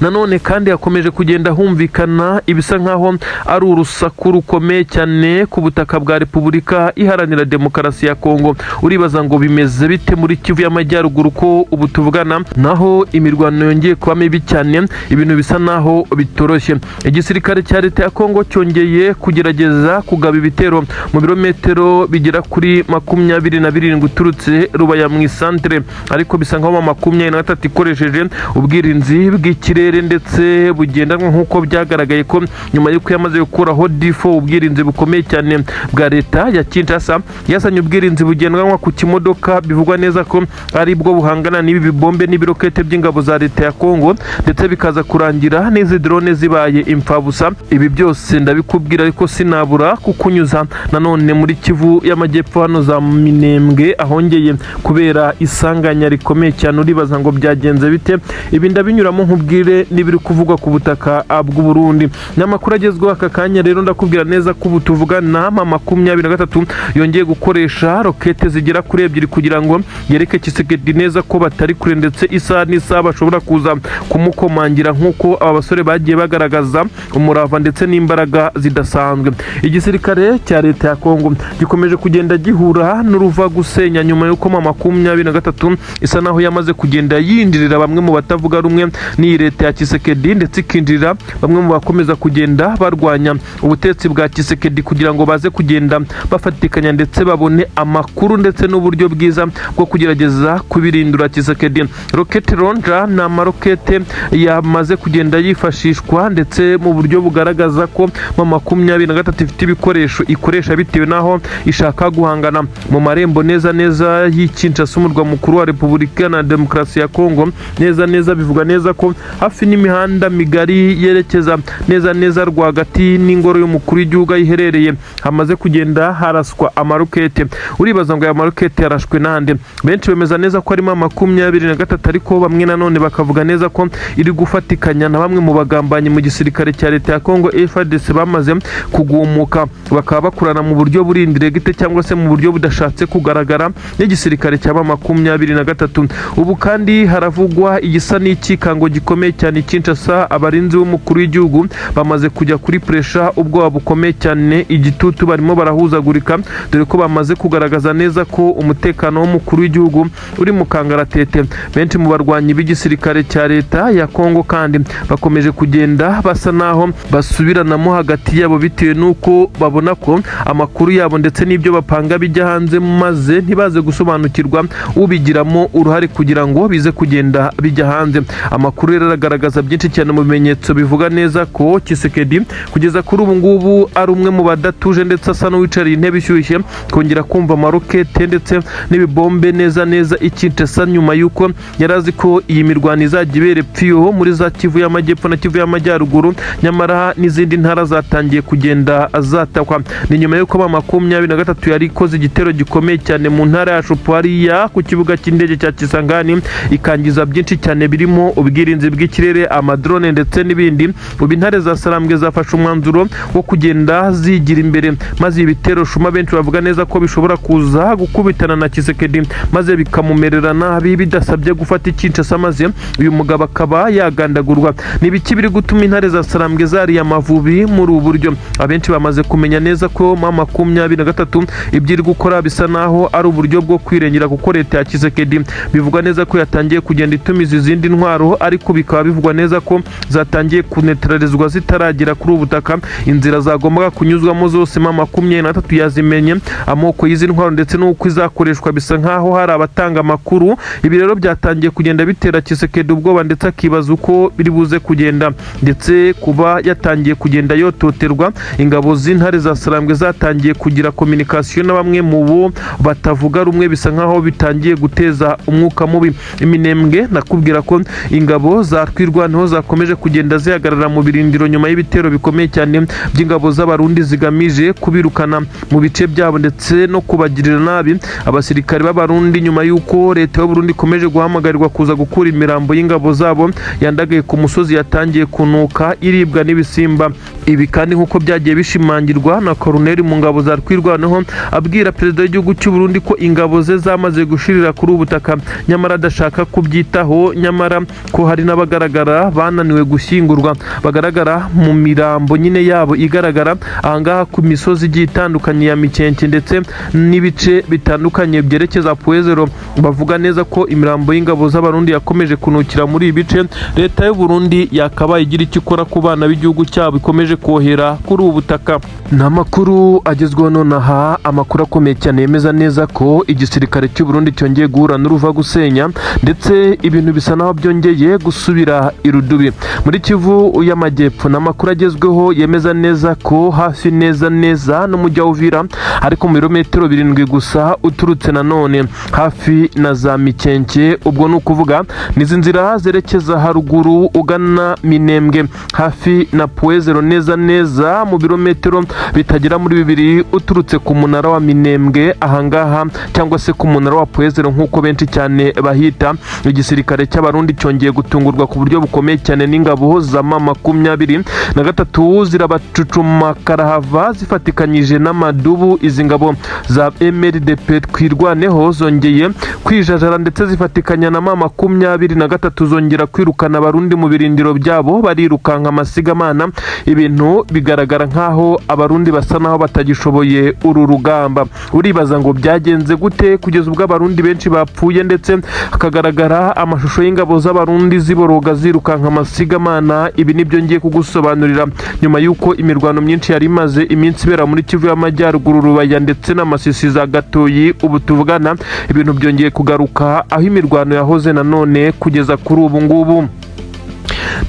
Nanone kandi hakomeje kugenda humvikana ibisa nkaho ari urusaku rukomeye cyane ku butaka bwa Repubulika Iharanira Demokarasi ya Kongo. Uribaza ngo bimeze bite muri Kivu y'Amajyaruguru, ko ubu tuvugana naho imirwano yongeye kuba mibi cyane? Ibintu bisa naho bitoroshye. Igisirikare cya leta ya Kongo cyongeye kugerageza kugaba ibitero mu birometero bigera kuri 27 uturutse Rubaya mu isantere, ariko bisa nkaho 23 ikoresheje ubwirinzi bw'ikirere ndetse bugendanwa, nk'uko byagaragaye ko nyuma y'uko yamaze gukuraho difo, ubwirinzi bukomeye cyane bwa leta ya Kinshasa, yazanye ubwirinzi bugendanwa ku kimodoka, bivugwa neza ko ari bwo buhangana n'ibi bibombe n'ibirokete by'ingabo za leta ya Kongo, ndetse bikaza kurangira n'izi drone zibaye imfabusa. Ibi byose ndabikubwira, ariko sinabura kukunyuza nanone muri Kivu y'Amajyepfo, hano za Minembwe, ahongeye kubera isanganya rikomeye cyane. Uribaza ngo byagenze bite? Ibi ndabinyuramo nkubwire. nkubwire n'ibiri kuvugwa ku butaka bw'u Burundi. N'amakuru agezweho aka kanya rero, ndakubwira neza ko ubu tuvugana M23 yongeye gukoresha rokete zigera kuri ebyiri kugira ngo yereke Tshisekedi neza ko batari kure, ndetse isaha n'isaha bashobora kuza kumukomangira, nk'uko aba basore bagiye bagaragaza umurava ndetse n'imbaraga zidasanzwe. Igisirikare cya leta ya Kongo gikomeje kugenda gihura n'uruva gusenya nyuma y'uko M23 isa naho yamaze kugenda yinjirira bamwe mu batavuga rumwe n'iyi leta ya Tshisekedi, ndetse ikinjirira bamwe mu bakomeza kugenda barwanya ubutegetsi bwa Tshisekedi, kugira ngo baze kugenda bafatikanya ndetse babone amakuru ndetse n'uburyo bwiza bwo kugerageza kubirindura Tshisekedi. Rocket launcher ni amarokete yamaze kugenda yifashishwa, ndetse mu buryo bugaragaza ko M23 ifite ibikoresho ikoresha bitewe n'aho ishaka guhangana. Mu marembo neza neza y'i Kinshasa, umurwa mukuru wa Repubulika na Demokarasi ya Kongo, neza neza bivuga neza ko hafi n'imihanda migari yerekeza neza neza rwagati n'ingoro y'umukuru w'igihugu aho iherereye, hamaze kugenda haraswa amarokete. Uribaza ngo aya marokete yarashwe nande? Benshi bemeza neza ko harimo 23, ariko bamwe nanone bakavuga neza ko iri gufatikanya na bamwe mu bagambanyi mu gisirikare cya leta ya Kongo FARDC bamaze kugumuka, bakaba bakorana mu buryo buri indirect cyangwa se mu buryo budashatse kugaragara n'igisirikare cya 23. Ubu kandi haravugwa igisa n'ikikango gikomeye cyane Kinshasa. Abarinzi b'umukuru w'igihugu bamaze kujya kuri pressure, ubwoba bukomeye cyane, igitutu, barimo barahuzagurika, dore ko bamaze kugaragaza neza ko umutekano w'umukuru w'igihugu uri mu kangaratete. Benshi mu barwanyi b'igisirikare cya leta ya Kongo kandi bakomeje kugenda basa naho basubiranamo hagati yabo, bitewe n'uko babona ko amakuru yabo ndetse n'ibyo bapanga bijya hanze, maze ntibaze gusobanukirwa ubigiramo uruhare kugira ngo bize kugenda bijya hanze. Amakuru rero aragaragaza byinshi cyane mu bimenyetso bivuga neza ko Tshisekedi kugeza kuri ubu ngubu ari umwe mu badatuje, ndetse asa n'uwicariye intebe ishyushye kongera kumva amarokete ndetse n'ibibombe neza neza i Kinshasa, nyuma y'uko yari azi ko iyi mirwano izajya ibera epfiyo muri za Kivu y'Amajyepfo na Kivu y'Amajyaruguru, nyamara n'izindi ntara zatangiye kugenda zatakwa. Ni nyuma y'uko M23 yari ikoze igitero gikomeye cyane mu ntara ya Tshopo, hariya ku kibuga cy'indege cya Kisangani, ikangiza byinshi cyane birimo ubwirinzi bw'ikirere, amadrone ndetse n'ibindi. Ubu intare za Sarambwe zafashe umwanzuro wo kugenda zigira imbere, maze ibi bitero shuma benshi bavuga neza ko bishobora kuza gukubitana na Tshisekedi, maze bikamumerera nabi bidasabye gufata Kinshasa, maze uyu mugabo akaba yagandagurwa. Ni ibiki biri gutuma intare za Sarambwe zariye Amavubi muri ubu buryo? Abenshi bamaze kumenya neza ko M23 ibyo iri gukora bisa naho ari uburyo bwo kwirengera, kuko leta ya Tshisekedi bivugwa neza ko yatangiye kugenda itumiza izindi ntwaro, ariko bikaba bivugwa neza ko zatangiye kunetralizwa zitaragera kuri ubu butaka. Inzira zagombaga kunyuzwamo zose M23 yazimenye, amoko y'izi ntwaro ndetse n'uko izakoreshwa, bisa nkaho hari abatanga amakuru. Ibi rero byatangiye kugenda bitera Tshisekedi ubwoba, ndetse akibaza uko biri buze kugenda, ndetse kuba yatangiye kugenda yototerwa, ingabo z'intare za Sarambwe zatangiye kugira communication na bamwe mu bo batavuga rumwe, bisa nkaho bitangiye guteza umwuka mubi iminembwe. Nakubwira ko ingabo za Twirwaneho zakomeje kugenda zihagarara mu birindiro nyuma y'ibitero bikomeye cyane by'ingabo z'Abarundi zigamije kubirukana mu bice byabo ndetse no kubagirira nabi abasirikare b'Abarundi, nyuma y'uko leta y'u Burundi ikomeje guhamagarirwa kuza gukura imirambo y'ingabo zabo yandagaye ku musozi, yatangiye kunuka iribwa n'ibisimba. Ibi kandi nk'uko byagiye bishimangirwa na koroneli mu ngabo za Twirwaneho, abwira perezida w'igihugu cy'u Burundi ko ingabo ze zamaze gushirira kuri ubu butaka, nyamara adashaka kubyitaho, nyamara ko hari n'abagaragara bananiwe gushyingurwa, bagaragara mu mirambo nyine yabo igaragara ahangaha ku misozi igiye itandukanye ya Mikenke ndetse n'ibice bitandukanye byerekeza Puwezero. Bavuga neza ko imirambo y'ingabo z'Abarundi yakomeje kunukira muri ibi bice. Leta y'u Burundi yakabaye igira icyo ikora ku bana b'igihugu cyabo ikomeje kohera kuri ubu butaka. Ni amakuru agezweho nonaha, amakuru akomeye cyane yemeza neza ko igisirikare cy'u Burundi cyongeye guhura n'uruva gusenya, ndetse ibintu bisa naho byongeye gusubira irudubi muri Kivu y'Amajyepfo. Ni amakuru agezweho yemeza neza ko hafi neza neza n'umujyi wa Uvira, ariko mu birometero 7 gusa uturutse nanone hafi na za Mikenke, ubwo ni ukuvuga n'izi nzira zerekeza haruguru ugana Minembwe hafi na Puwezero neza. neza neza mu birometero bitagera muri 2 uturutse ku munara wa Minembwe ahangaha, cyangwa se ku munara wa Pwezero nk'uko benshi cyane bahita. Igisirikare cy'Abarundi cyongeye gutungurwa ku buryo bukomeye cyane n'ingabo za M23 zirabacucuma karahava zifatikanyije n'amadubu. Izi ngabo za MRDP Twirwaneho zongeye kwijajara ndetse zifatikanya na M23, zongera kwirukana Abarundi mu birindiro byabo, barirukanka amasigamana. Ibintu bigaragara nk'aho Abarundi basa naho batagishoboye uru rugamba. Uribaza ngo byagenze gute kugeza ubwo Abarundi benshi bapfuye, ndetse hakagaragara amashusho y'ingabo z'Abarundi ziboroga zirukanka amasigamana? Ibi nibyo ngiye kugusobanurira nyuma y'uko imirwano myinshi yari imaze iminsi ibera muri Kivu y'Amajyaruguru, Rubaya ndetse n'Amasisi za Gatoyi. Ubu tuvugana ibintu byongeye kugaruka aho imirwano yahoze nanone kugeza kuri ubu ngubu.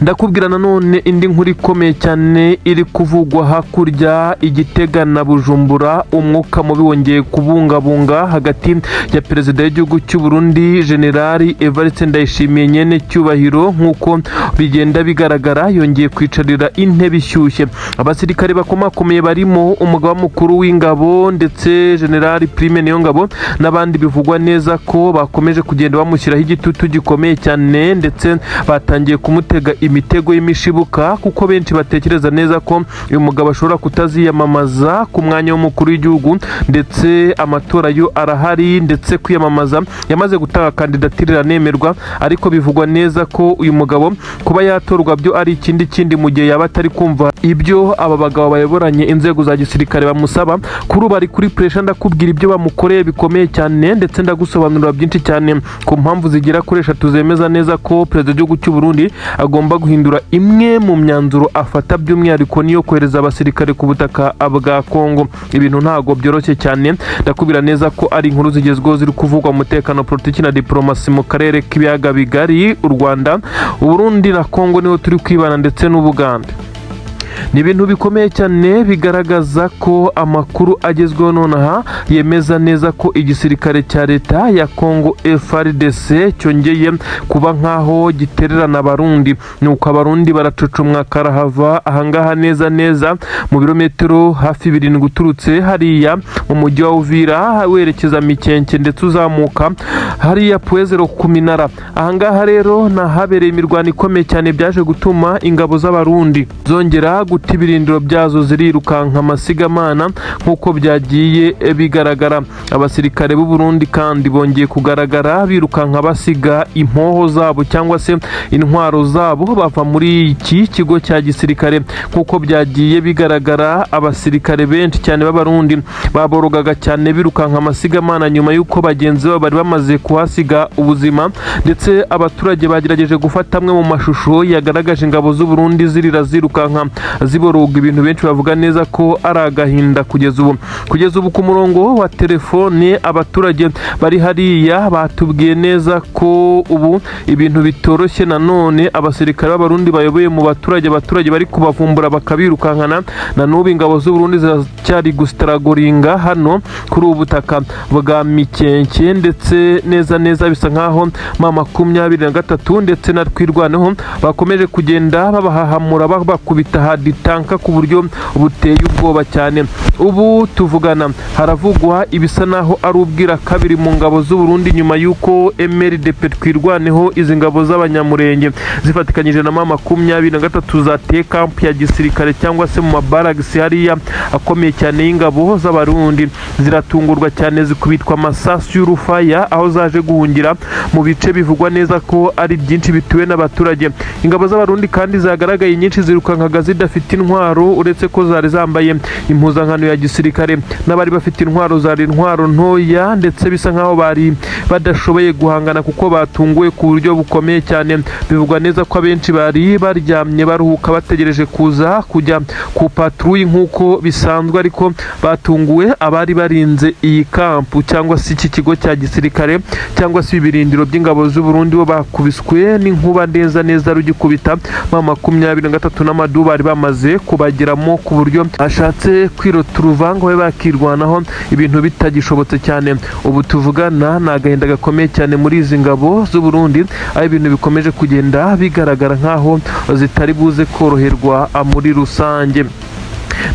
Ndakubwira nanone indi nkuru ikomeye cyane iri kuvugwa hakurya Igitega na Bujumbura. Umwuka mubi wongeye kubungabunga hagati ya perezida w'igihugu cy'u Burundi, Generali Evariste Ndayishimiye, nyene cyubahiro, nk'uko bigenda bigaragara yongeye kwicarira intebe ishyushye. Abasirikare bakomakomeye barimo umugaba mukuru w'ingabo ndetse Generali Prime Niyongabo n'abandi, bivugwa neza ko bakomeje kugenda bamushyiraho igitutu gikomeye cyane, ndetse batangiye kumutega imitego y'imishibuka, kuko benshi batekereza neza ko uyu mugabo ashobora kutaziyamamaza ku mwanya w'umukuru w'igihugu. Ndetse amatora yo arahari, ndetse kwiyamamaza yamaze gutanga kandidatire iranemerwa, ariko bivugwa neza ko uyu mugabo kuba yatorwa byo ari ikindi kindi mu gihe yaba atari kumva ibyo aba bagabo bayoboranye inzego za gisirikare bamusaba. Kuri ubu ari kuri pressure. Ndakubwira ibyo bamukoreye bikomeye cyane, ndetse ndagusobanurira byinshi cyane ku mpamvu zigera kuri 3 zemeza neza ko perezida w'igihugu cy'u Burundi agomba guhindura imwe mu myanzuro afata, by'umwihariko niyo kohereza abasirikare ku butaka bwa Kongo. Ibintu ntago byoroshye cyane. Ndakubwira neza ko ari inkuru zigezweho ziri kuvugwa mu mutekano, politiki na diplomasi mu karere k'ibiyaga bigari. U Rwanda, Uburundi na Kongo niho turi kwibana, ndetse n'Ubugande. Ni ibintu bikomeye cyane bigaragaza ko amakuru agezweho nonaha yemeza neza ko igisirikare cya leta ya Kongo FARDC cyongeye kuba nk'aho gitererana Abarundi, nuko Abarundi baracucumwa karahava ahangaha neza neza mu birometero hafi 7 uturutse hariya mu mujyi wa Uvira werekeza Mikenke, ndetse uzamuka hariya Pwezero ku minara. Ahangaha rero ni ahabereye imirwano ikomeye cyane, byaje gutuma ingabo z'Abarundi zongera guta ibirindiro byazo zirirukanka amasigamana nk'uko byagiye bigaragara. Abasirikare b'u Burundi kandi bongeye kugaragara birukanka basiga impoho zabo cyangwa se intwaro zabo, bava muri iki kigo cya gisirikare. Nk'uko byagiye bigaragara, abasirikare benshi cyane b'Abarundi baborogaga cyane birukanka amasigamana nyuma y'uko bagenzi babo bari bamaze kuhasiga ubuzima. Ndetse abaturage bagerageje gufata amwe mu mashusho yagaragaje ingabo z'u Burundi zirira, zirukanka, ziboroga, ibintu benshi bavuga neza ko ari agahinda. Kugeza ubu ku murongo wa telefone abaturage bari hariya batubwiye neza ko ubu ibintu bitoroshye nanone. Abasirikare b'Abarundi bayoboye mu baturage, abaturage bari kubavumbura bakabirukankana. Na n'ubu ingabo z'u Burundi ziracyari gustrugglinga hano kuri ubu butaka bwa Mikenke, ndetse neza neza bisa nkaho M23 ndetse na Twirwaneho bakomeje kugenda babahahamura, babakubita haditanka ku buryo buteye ubwoba cyane. Ubu tuvugana haravugwa ibisa naho ari ubwira kabiri mu ngabo z'u Burundi, nyuma y'uko MRDP Twirwaneho, izi ngabo z'Abanyamurenge zifatikanyije na M23, zateye kampu ya gisirikare cyangwa se mu mabaragisi hariya akomeye cyane y'ingabo z'Abarundi, ziratungurwa cyane zikubitwa amasasu y'urufaya, aho zaje guhungira mu bice bivugwa neza ko ari byinshi bituwe n'abaturage. Ingabo z'Abarundi kandi zagaragaye nyinshi zirukankaga zidafite intwaro, uretse ko zari zambaye impuzankano ya gisirikare. N'abari bafite intwaro zari intwaro ntoya, ndetse bisa nkaho bari badashoboye guhangana kuko batunguwe ku buryo bukomeye cyane. Bivugwa neza ko abenshi bari baryamye baruhuka, bategereje kuza kujya ku patrouille nk'uko bisanzwe, ariko batunguwe. Abari barinze iyi kampu cyangwa se iki kigo cya gisirikare cyangwa se ibirindiro by'ingabo z'u Burundi bo bakubiswe n'inkuba neza neza rugikubita. M23 n'amadu bari bamaze kubageramo ku buryo ashatse kwirota uruvango babe bakirwanaho. ibintu bitagishobotse cyane. Ubu tuvugana ni agahinda gakomeye cyane muri izi ngabo z'u Burundi, aho ibintu bikomeje kugenda bigaragara nk'aho zitari buze koroherwa muri rusange.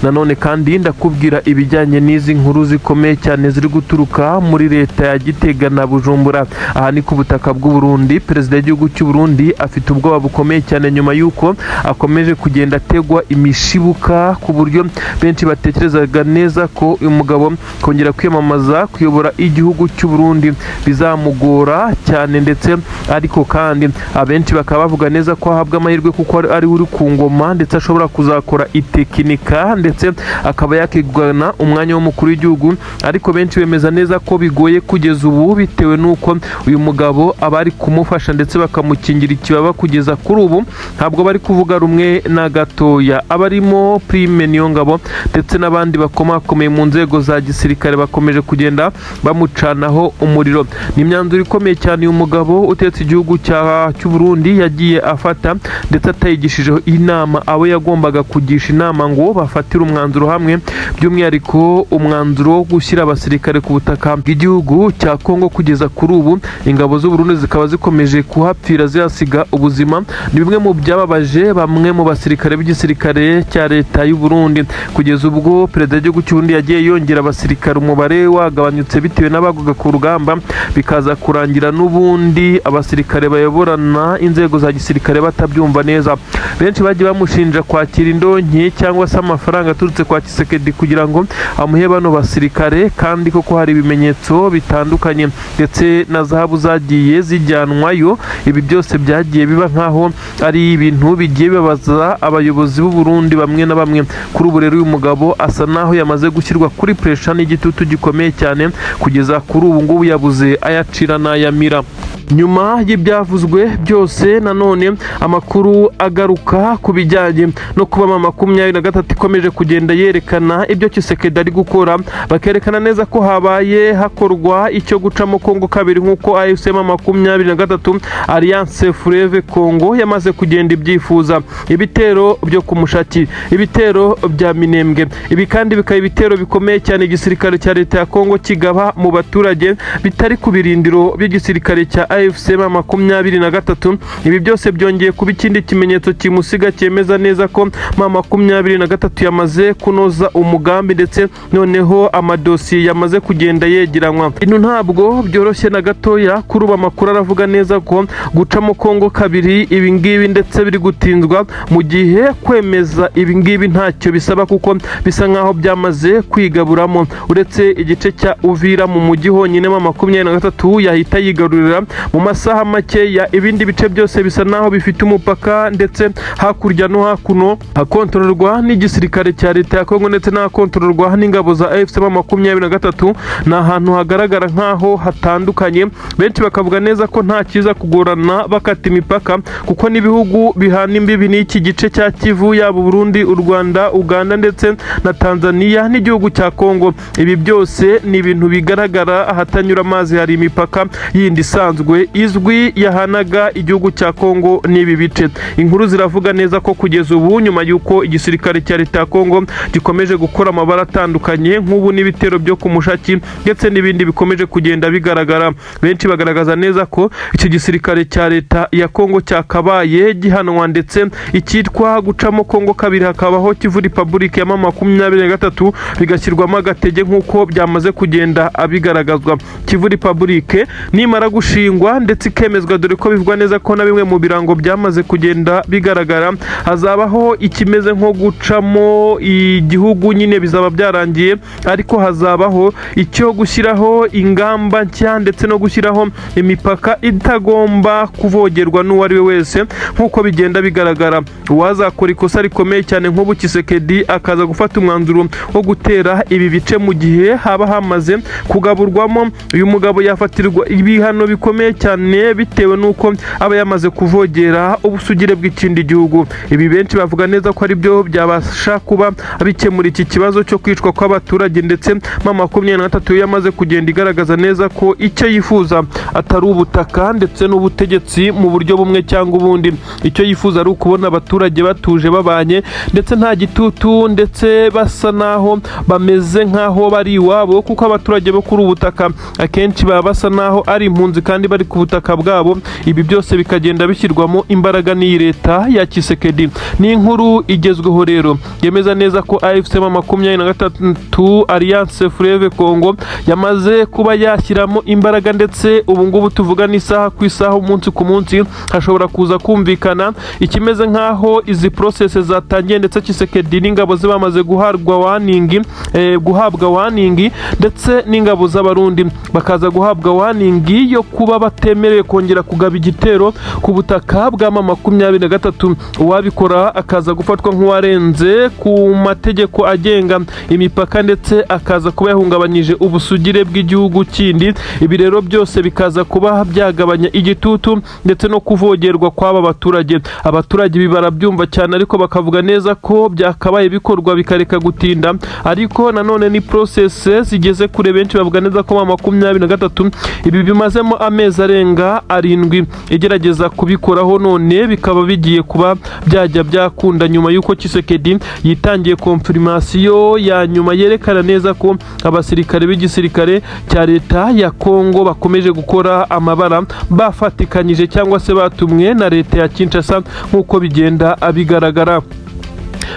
Nanone kandi ndakubwira ibijyanye n'izi nkuru zikomeye cyane ziri guturuka muri leta ya Gitega na Bujumbura. Aha ni ku butaka bw'u Burundi. Perezida w'igihugu cy'u Burundi afite ubwoba bukomeye cyane nyuma y'uko akomeje kugenda ategwa imishibuka, ku buryo benshi batekerezaga neza ko uyu mugabo kongera kwiyamamaza kuyobora igihugu cy'u Burundi bizamugora cyane. Ndetse ariko kandi abenshi bakaba bavuga neza ko ahabwa amahirwe kuko ari uri ku ngoma, ndetse ashobora kuzakora itekinika, ndetse akaba yakigana umwanya w'umukuru w'igihugu. Ariko benshi bemeza neza ko bigoye kugeza ubu, bitewe n'uko uyu mugabo aba ari kumufasha ndetse bakamukingira ikibaba. Kugeza kuri ubu ntabwo bari kuvuga rumwe na gatoya. Abarimo Prime Niyongabo ndetse n'abandi bakomakomeye mu nzego za gisirikare bakomeje kugenda bamucanaho umuriro. Ni imyanzuro ikomeye cyane uyu mugabo utetse igihugu cy'u Burundi yagiye afata, ndetse atayigishijeho inama abo yagombaga kugisha inama ngo bafatire umwanzuro hamwe, by'umwihariko umwanzuro wo gushyira abasirikare ku butaka bw'igihugu cya Kongo. Kugeza kuri ubu ingabo z'u Burundi zikaba zikomeje kuhapfira, zihasiga ubuzima. Ni bimwe mu byababaje bamwe mu basirikare b'igisirikare cya leta y'u Burundi, kugeza ubwo perezida w'igihugu cy'u Burundi yagiye yongera abasirikare, umubare wagabanyutse bitewe n'abagwaga ku rugamba, bikaza kurangira n'ubundi abasirikare bayoborana inzego za gisirikare batabyumva neza. Benshi bagiye bamushinja kwakira indonke cyangwa se amafaranga aturutse kwa Tshisekedi kugira ngo amuhe bano basirikare, kandi koko hari ibimenyetso bitandukanye ndetse na zahabu zagiye zijyanwayo. Ibi byose byagiye biba nkaho ari ibintu bigiye bibabaza abayobozi b'u Burundi bamwe na bamwe. Kuri ubu rero uyu mugabo asa naho yamaze gushyirwa kuri pressure n'igitutu gikomeye cyane. Kugeza kuri ubu ngubu yabuze ayacira n'ayamira. Nyuma y'ibyavuzwe byose, nanone amakuru agaruka ku bijyanye no kuba M23 ikomeje kugenda yerekana ibyo Tshisekedi ari gukora, bakerekana neza ko habaye hakorwa icyo gucamo Kongo kabiri, nk'uko AFC M23, Alliance Fleuve Congo, yamaze kugenda ibyifuza. Ibitero byo ku Mushaki, ibitero bya Minembwe, ibi kandi bikaba ibitero bikomeye cyane igisirikare cya leta ya Kongo kigaba mu baturage bitari ku birindiro by'igisirikare cya AFC M23. Ibi byose byongeye kuba ikindi kimenyetso kimusiga cyemeza neza ko M23 yamaze kunoza umugambi, ndetse noneho amadosiye yamaze kugenda yegeranywa. Ibintu ntabwo byoroshye na gatoya. Kuri ubu amakuru aravuga neza ko gucamo Kongo kabiri ibi ngibi ndetse biri gutinzwa, mu gihe kwemeza ibi ngibi ntacyo bisaba kuko bisa nkaho byamaze kwigaburamo. Uretse igice cya Uvira mu mujyi honyine M23 yahita yigarurira mu masaha makeya, ibindi bice byose bisa naho bifite umupaka, ndetse hakurya no hakuno hakontororwa n'igisirikare cya leta ya Kongo ndetse n'ahakontororwa n'ingabo za AFC M23. Ni ahantu hagaragara nk'aho hatandukanye. Benshi bakavuga neza ko nta kiza kugorana bakata imipaka, kuko n'ibihugu bihana imbibi n'iki gice cya Kivu, yaba Burundi, u Rwanda, Uganda ndetse na Tanzania n'igihugu cya Kongo, ibi byose ni ibintu bigaragara. Ahatanyura amazi hari imipaka yindi isanzwe izwi yahanaga igihugu cya Kongo n'ibi bice. Inkuru ziravuga neza ko kugeza ubu, nyuma y'uko igisirikare cya leta ya Kongo gikomeje gukora amabara atandukanye, nk'ubu n'ibitero byo ku Mushaki ndetse n'ibindi bikomeje kugenda bigaragara, benshi bagaragaza neza ko icyo gisirikare cya leta ya Kongo cyakabaye gihanwa, ndetse icyitwa gucamo Kongo kabiri, hakabaho Kivu Republic ya M23, bigashyirwamo agatege nk'uko byamaze kugenda abigaragazwa. Kivu Republic nimara gushingwa ndetse ikemezwa, dore ko bivugwa neza ko na bimwe mu birango byamaze kugenda bigaragara, hazabaho ikimeze nko gucamo igihugu nyine, bizaba byarangiye, ariko hazabaho icyo gushyiraho ingamba nshya ndetse no gushyiraho imipaka itagomba kuvogerwa n'uwo ari we wese. Nk'uko bigenda bigaragara, uwazakora ikosa rikomeye cyane nk'ubu Tshisekedi akaza gufata umwanzuro wo gutera ibi bice mu gihe haba hamaze kugaburwamo, uyu mugabo yafatirwa ibihano bikomeye. gikomeye cyane, bitewe n'uko aba yamaze kuvogera ubusugire bw'ikindi gihugu. Ibi benshi bavuga neza ko ari byo byabasha kuba bikemura iki kibazo cyo kwicwa kw'abaturage. Ndetse M23 yo yamaze kugenda igaragaza neza ko icyo yifuza atari ubutaka ndetse n'ubutegetsi mu buryo bumwe cyangwa ubundi. Icyo yifuza ari ukubona abaturage batuje, babanye ndetse nta gitutu, ndetse basa naho bameze nk'aho bari iwabo, kuko abaturage bo kuri ubu butaka akenshi baba basa naho ari impunzi kandi bari ku butaka bwabo. Ibi byose bikagenda bishyirwamo imbaraga n'iyi leta ya Tshisekedi. Ni inkuru igezweho rero yemeza neza ko AFC M23, Alliance Fleuve Congo, yamaze kuba yashyiramo imbaraga, ndetse ubu ngubu tuvuga n'isaha ku isaha, umunsi ku munsi, hashobora kuza kumvikana ikimeze nk'aho izi process zatangiye, ndetse Tshisekedi n'ingabo ze bamaze guhabwa warning, ndetse n'ingabo z'Abarundi bakaza guhabwa warning yo kuba batemerewe kongera kugaba igitero ku butaka bwa M23. Uwabikora akaza gufatwa nk'uwarenze ku mategeko agenga imipaka, ndetse akaza kuba yahungabanyije ubusugire bw'igihugu kindi. Ibi rero byose bikaza kuba byagabanya igitutu ndetse no kuvogerwa kw'aba baturage. Abaturage ibi barabyumva cyane, ariko bakavuga neza ko byakabaye bikorwa bikareka gutinda. Ariko nanone ni process zigeze kure. Benshi bavuga neza ko M23 ibi bimazemo amezi arenga 7 igerageza kubikoraho, none bikaba bigiye kuba byajya byakunda nyuma y'uko Tshisekedi yitangiye confirmation ya nyuma yerekana neza ko abasirikare b'igisirikare cya leta ya Kongo bakomeje gukora amabara, bafatikanyije cyangwa se batumwe na leta ya Kinshasa, nk'uko bigenda bigaragara.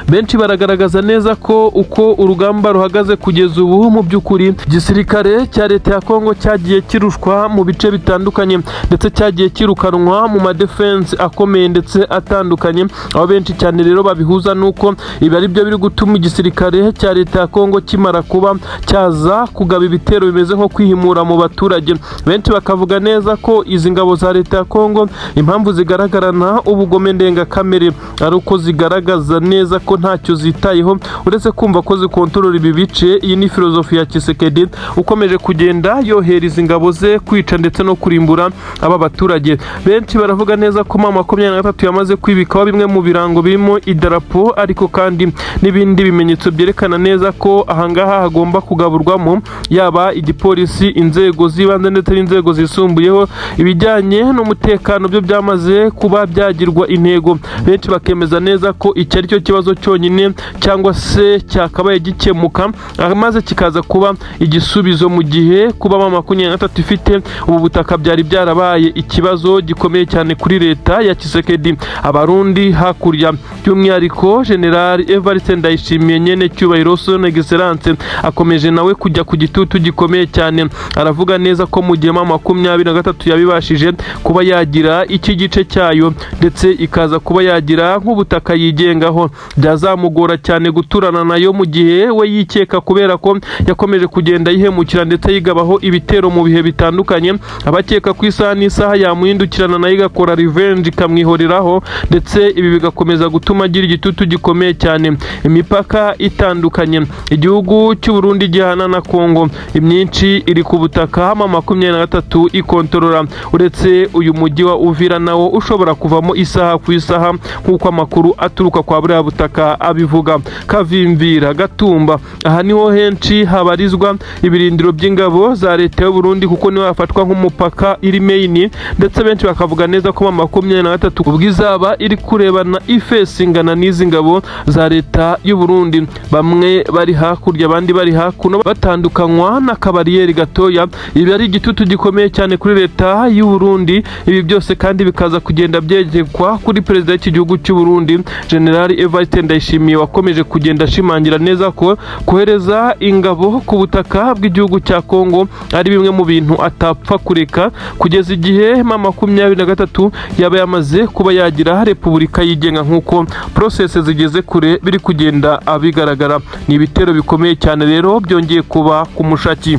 Benshi baragaragaza neza ko uko urugamba ruhagaze kugeza ubu, mu by'ukuri igisirikare cya leta ya Kongo cyagiye kirushwa mu bice bitandukanye, ndetse cyagiye kirukanwa mu ma defense akomeye ndetse atandukanye, aho benshi cyane rero babihuza nuko ibi ari byo biri gutuma igisirikare cya leta ya Kongo kimara kuba cyaza kugaba ibitero bimeze nko kwihimura mu baturage. Benshi bakavuga neza ko izi ngabo za leta ya Kongo, impamvu zigaragarana ubugome ndengakamere, ari uko zigaragaza neza ko ntacyo zitayeho uretse kumva ko zikontorora ibi bice. Iyi ni filozofi ya Tshisekedi ukomeje kugenda yohereza ingabo ze kwica ndetse no kurimbura aba baturage. Benshi baravuga neza ko M23 yamaze kwibikaho bimwe mu birango birimo idarapo, ariko kandi n'ibindi bimenyetso byerekana neza ko ahangaha hagomba kugaburwamo yaba igipolisi, inzego z'ibanze ndetse n'inzego zisumbuyeho. Ibijyanye n'umutekano byo byamaze kuba byagirwa intego. Benshi bakemeza neza ko iki ari cyo kibazo cyonyine cyangwa se cyakabaye gikemuka maze kikaza kuba igisubizo, mu gihe kuba M23 ifite ubu butaka byari byarabaye ikibazo gikomeye cyane kuri leta ya Tshisekedi. Abarundi hakurya, by'umwihariko General Evariste Ndayishimiye, nyene cyubahiro Son Excellence, akomeje nawe kujya ku gitutu gikomeye cyane. Aravuga neza ko mu gihe M23 yabibashije kuba yagira iki gice cyayo, ndetse ikaza kuba yagira nk'ubutaka yigengaho, byazamugora cyane guturana nayo, mu gihe we yikeka, kubera ko yakomeje kugenda yihemukira ndetse yigabaho ibitero mu bihe bitandukanye, abakeka ku isaha n'isaha yamuhindukirana nayo igakora revenge, ikamwihoreraho, ndetse ibi bigakomeza gutuma agira igitutu gikomeye cyane. Imipaka itandukanye igihugu cy'u Burundi gihana na Kongo, imyinshi iri ku butaka M23 ikontorora, uretse uyu mujyi wa Uvira nawo ushobora kuvamo isaha ku isaha, nk'uko amakuru aturuka kwa buriya butaka abivuga. Kavimvira, Gatumba, aha niho henshi habarizwa ibirindiro by'ingabo za leta y'u Burundi, kuko niho hafatwa nk'umupaka iri main. Ndetse benshi bakavuga neza ko M23 ubwo izaba iri kurebana ifesi ingana n'izi ngabo za leta y'u Burundi, bamwe bari hakurya abandi bari hakuno, batandukanywa n'akabariyeri gatoya, ibi ari igitutu gikomeye cyane kuri leta y'u Burundi. Ibi byose kandi bikaza kugenda byegekwa kuri perezida w'iki gihugu cy'u Burundi, General Evariste Ndayishimiye, wakomeje kugenda ashimangira neza ko kohereza ingabo ku butaka bw'igihugu cya Kongo ari bimwe mu bintu atapfa kureka kugeza igihe M23 yaba yamaze kuba yagira repubulika yigenga, nk'uko process zigeze kure biri kugenda abigaragara. Ni ibitero bikomeye cyane rero byongeye kuba ku mushaki.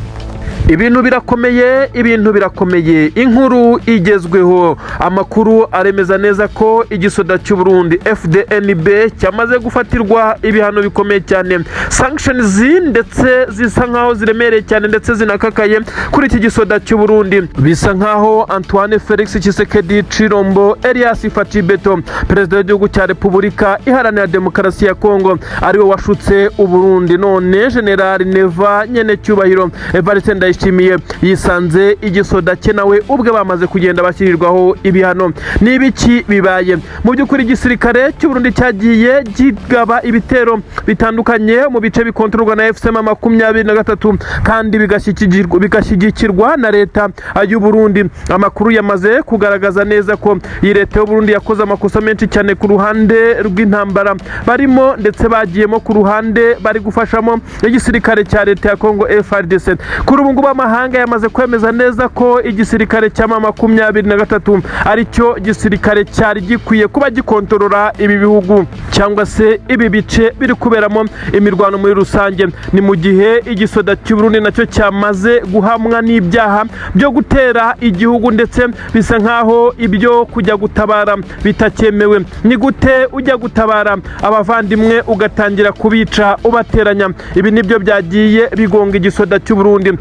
Ibintu birakomeye, ibintu birakomeye. Inkuru igezweho, amakuru aremeza neza ko igisoda cy'u Burundi FDNB cyamaze gufatirwa ibihano bikomeye cyane, sanctions ndetse zisa nkaho ziremereye cyane ndetse zinakakaye kuri iki gisoda cy'u Burundi. Bisa nkaho Antoine Felix Tshisekedi Tshilombo Elias Fatshi Beto, perezida w'igihugu cya Repubulika Iharanira Demokarasi ya Kongo, ariwe washutse u Burundi. None General Neva nyene cyubahiro Evariste Ndayishimiye yisanze igisoda cye nawe ubwe bamaze kugenda bashyirirwaho ibihano. Ni ibiki bibaye? Mu by'ukuri, igisirikare cy'u Burundi cyagiye kigaba ibitero bitandukanye mu bice bikontororwa na AFC M23, kandi bigashyigikirwa na leta y'u Burundi. Amakuru yamaze kugaragaza neza ko iyi leta y'u Burundi yakoze amakosa menshi cyane ku ruhande rw'intambara barimo, ndetse bagiyemo ku ruhande bari gufashamo igisirikare cya leta ya Kongo FARDC. Kuri ubu ngubu amahanga yamaze kwemeza neza ko igisirikare cya M23 aricyo gisirikare cyari gikwiye kuba gikontorora ibi bihugu cyangwa se ibi bice biri kuberamo imirwano muri rusange. Ni mu gihe igisoda cy'u Burundi nacyo cyamaze guhamwa n'ibyaha byo gutera igihugu, ndetse bisa nkaho ibyo kujya gutabara bitakemewe. Ni gute ujya gutabara abavandimwe ugatangira kubica ubateranya? Ibi nibyo byagiye bigonga igisoda cy'u Burundi.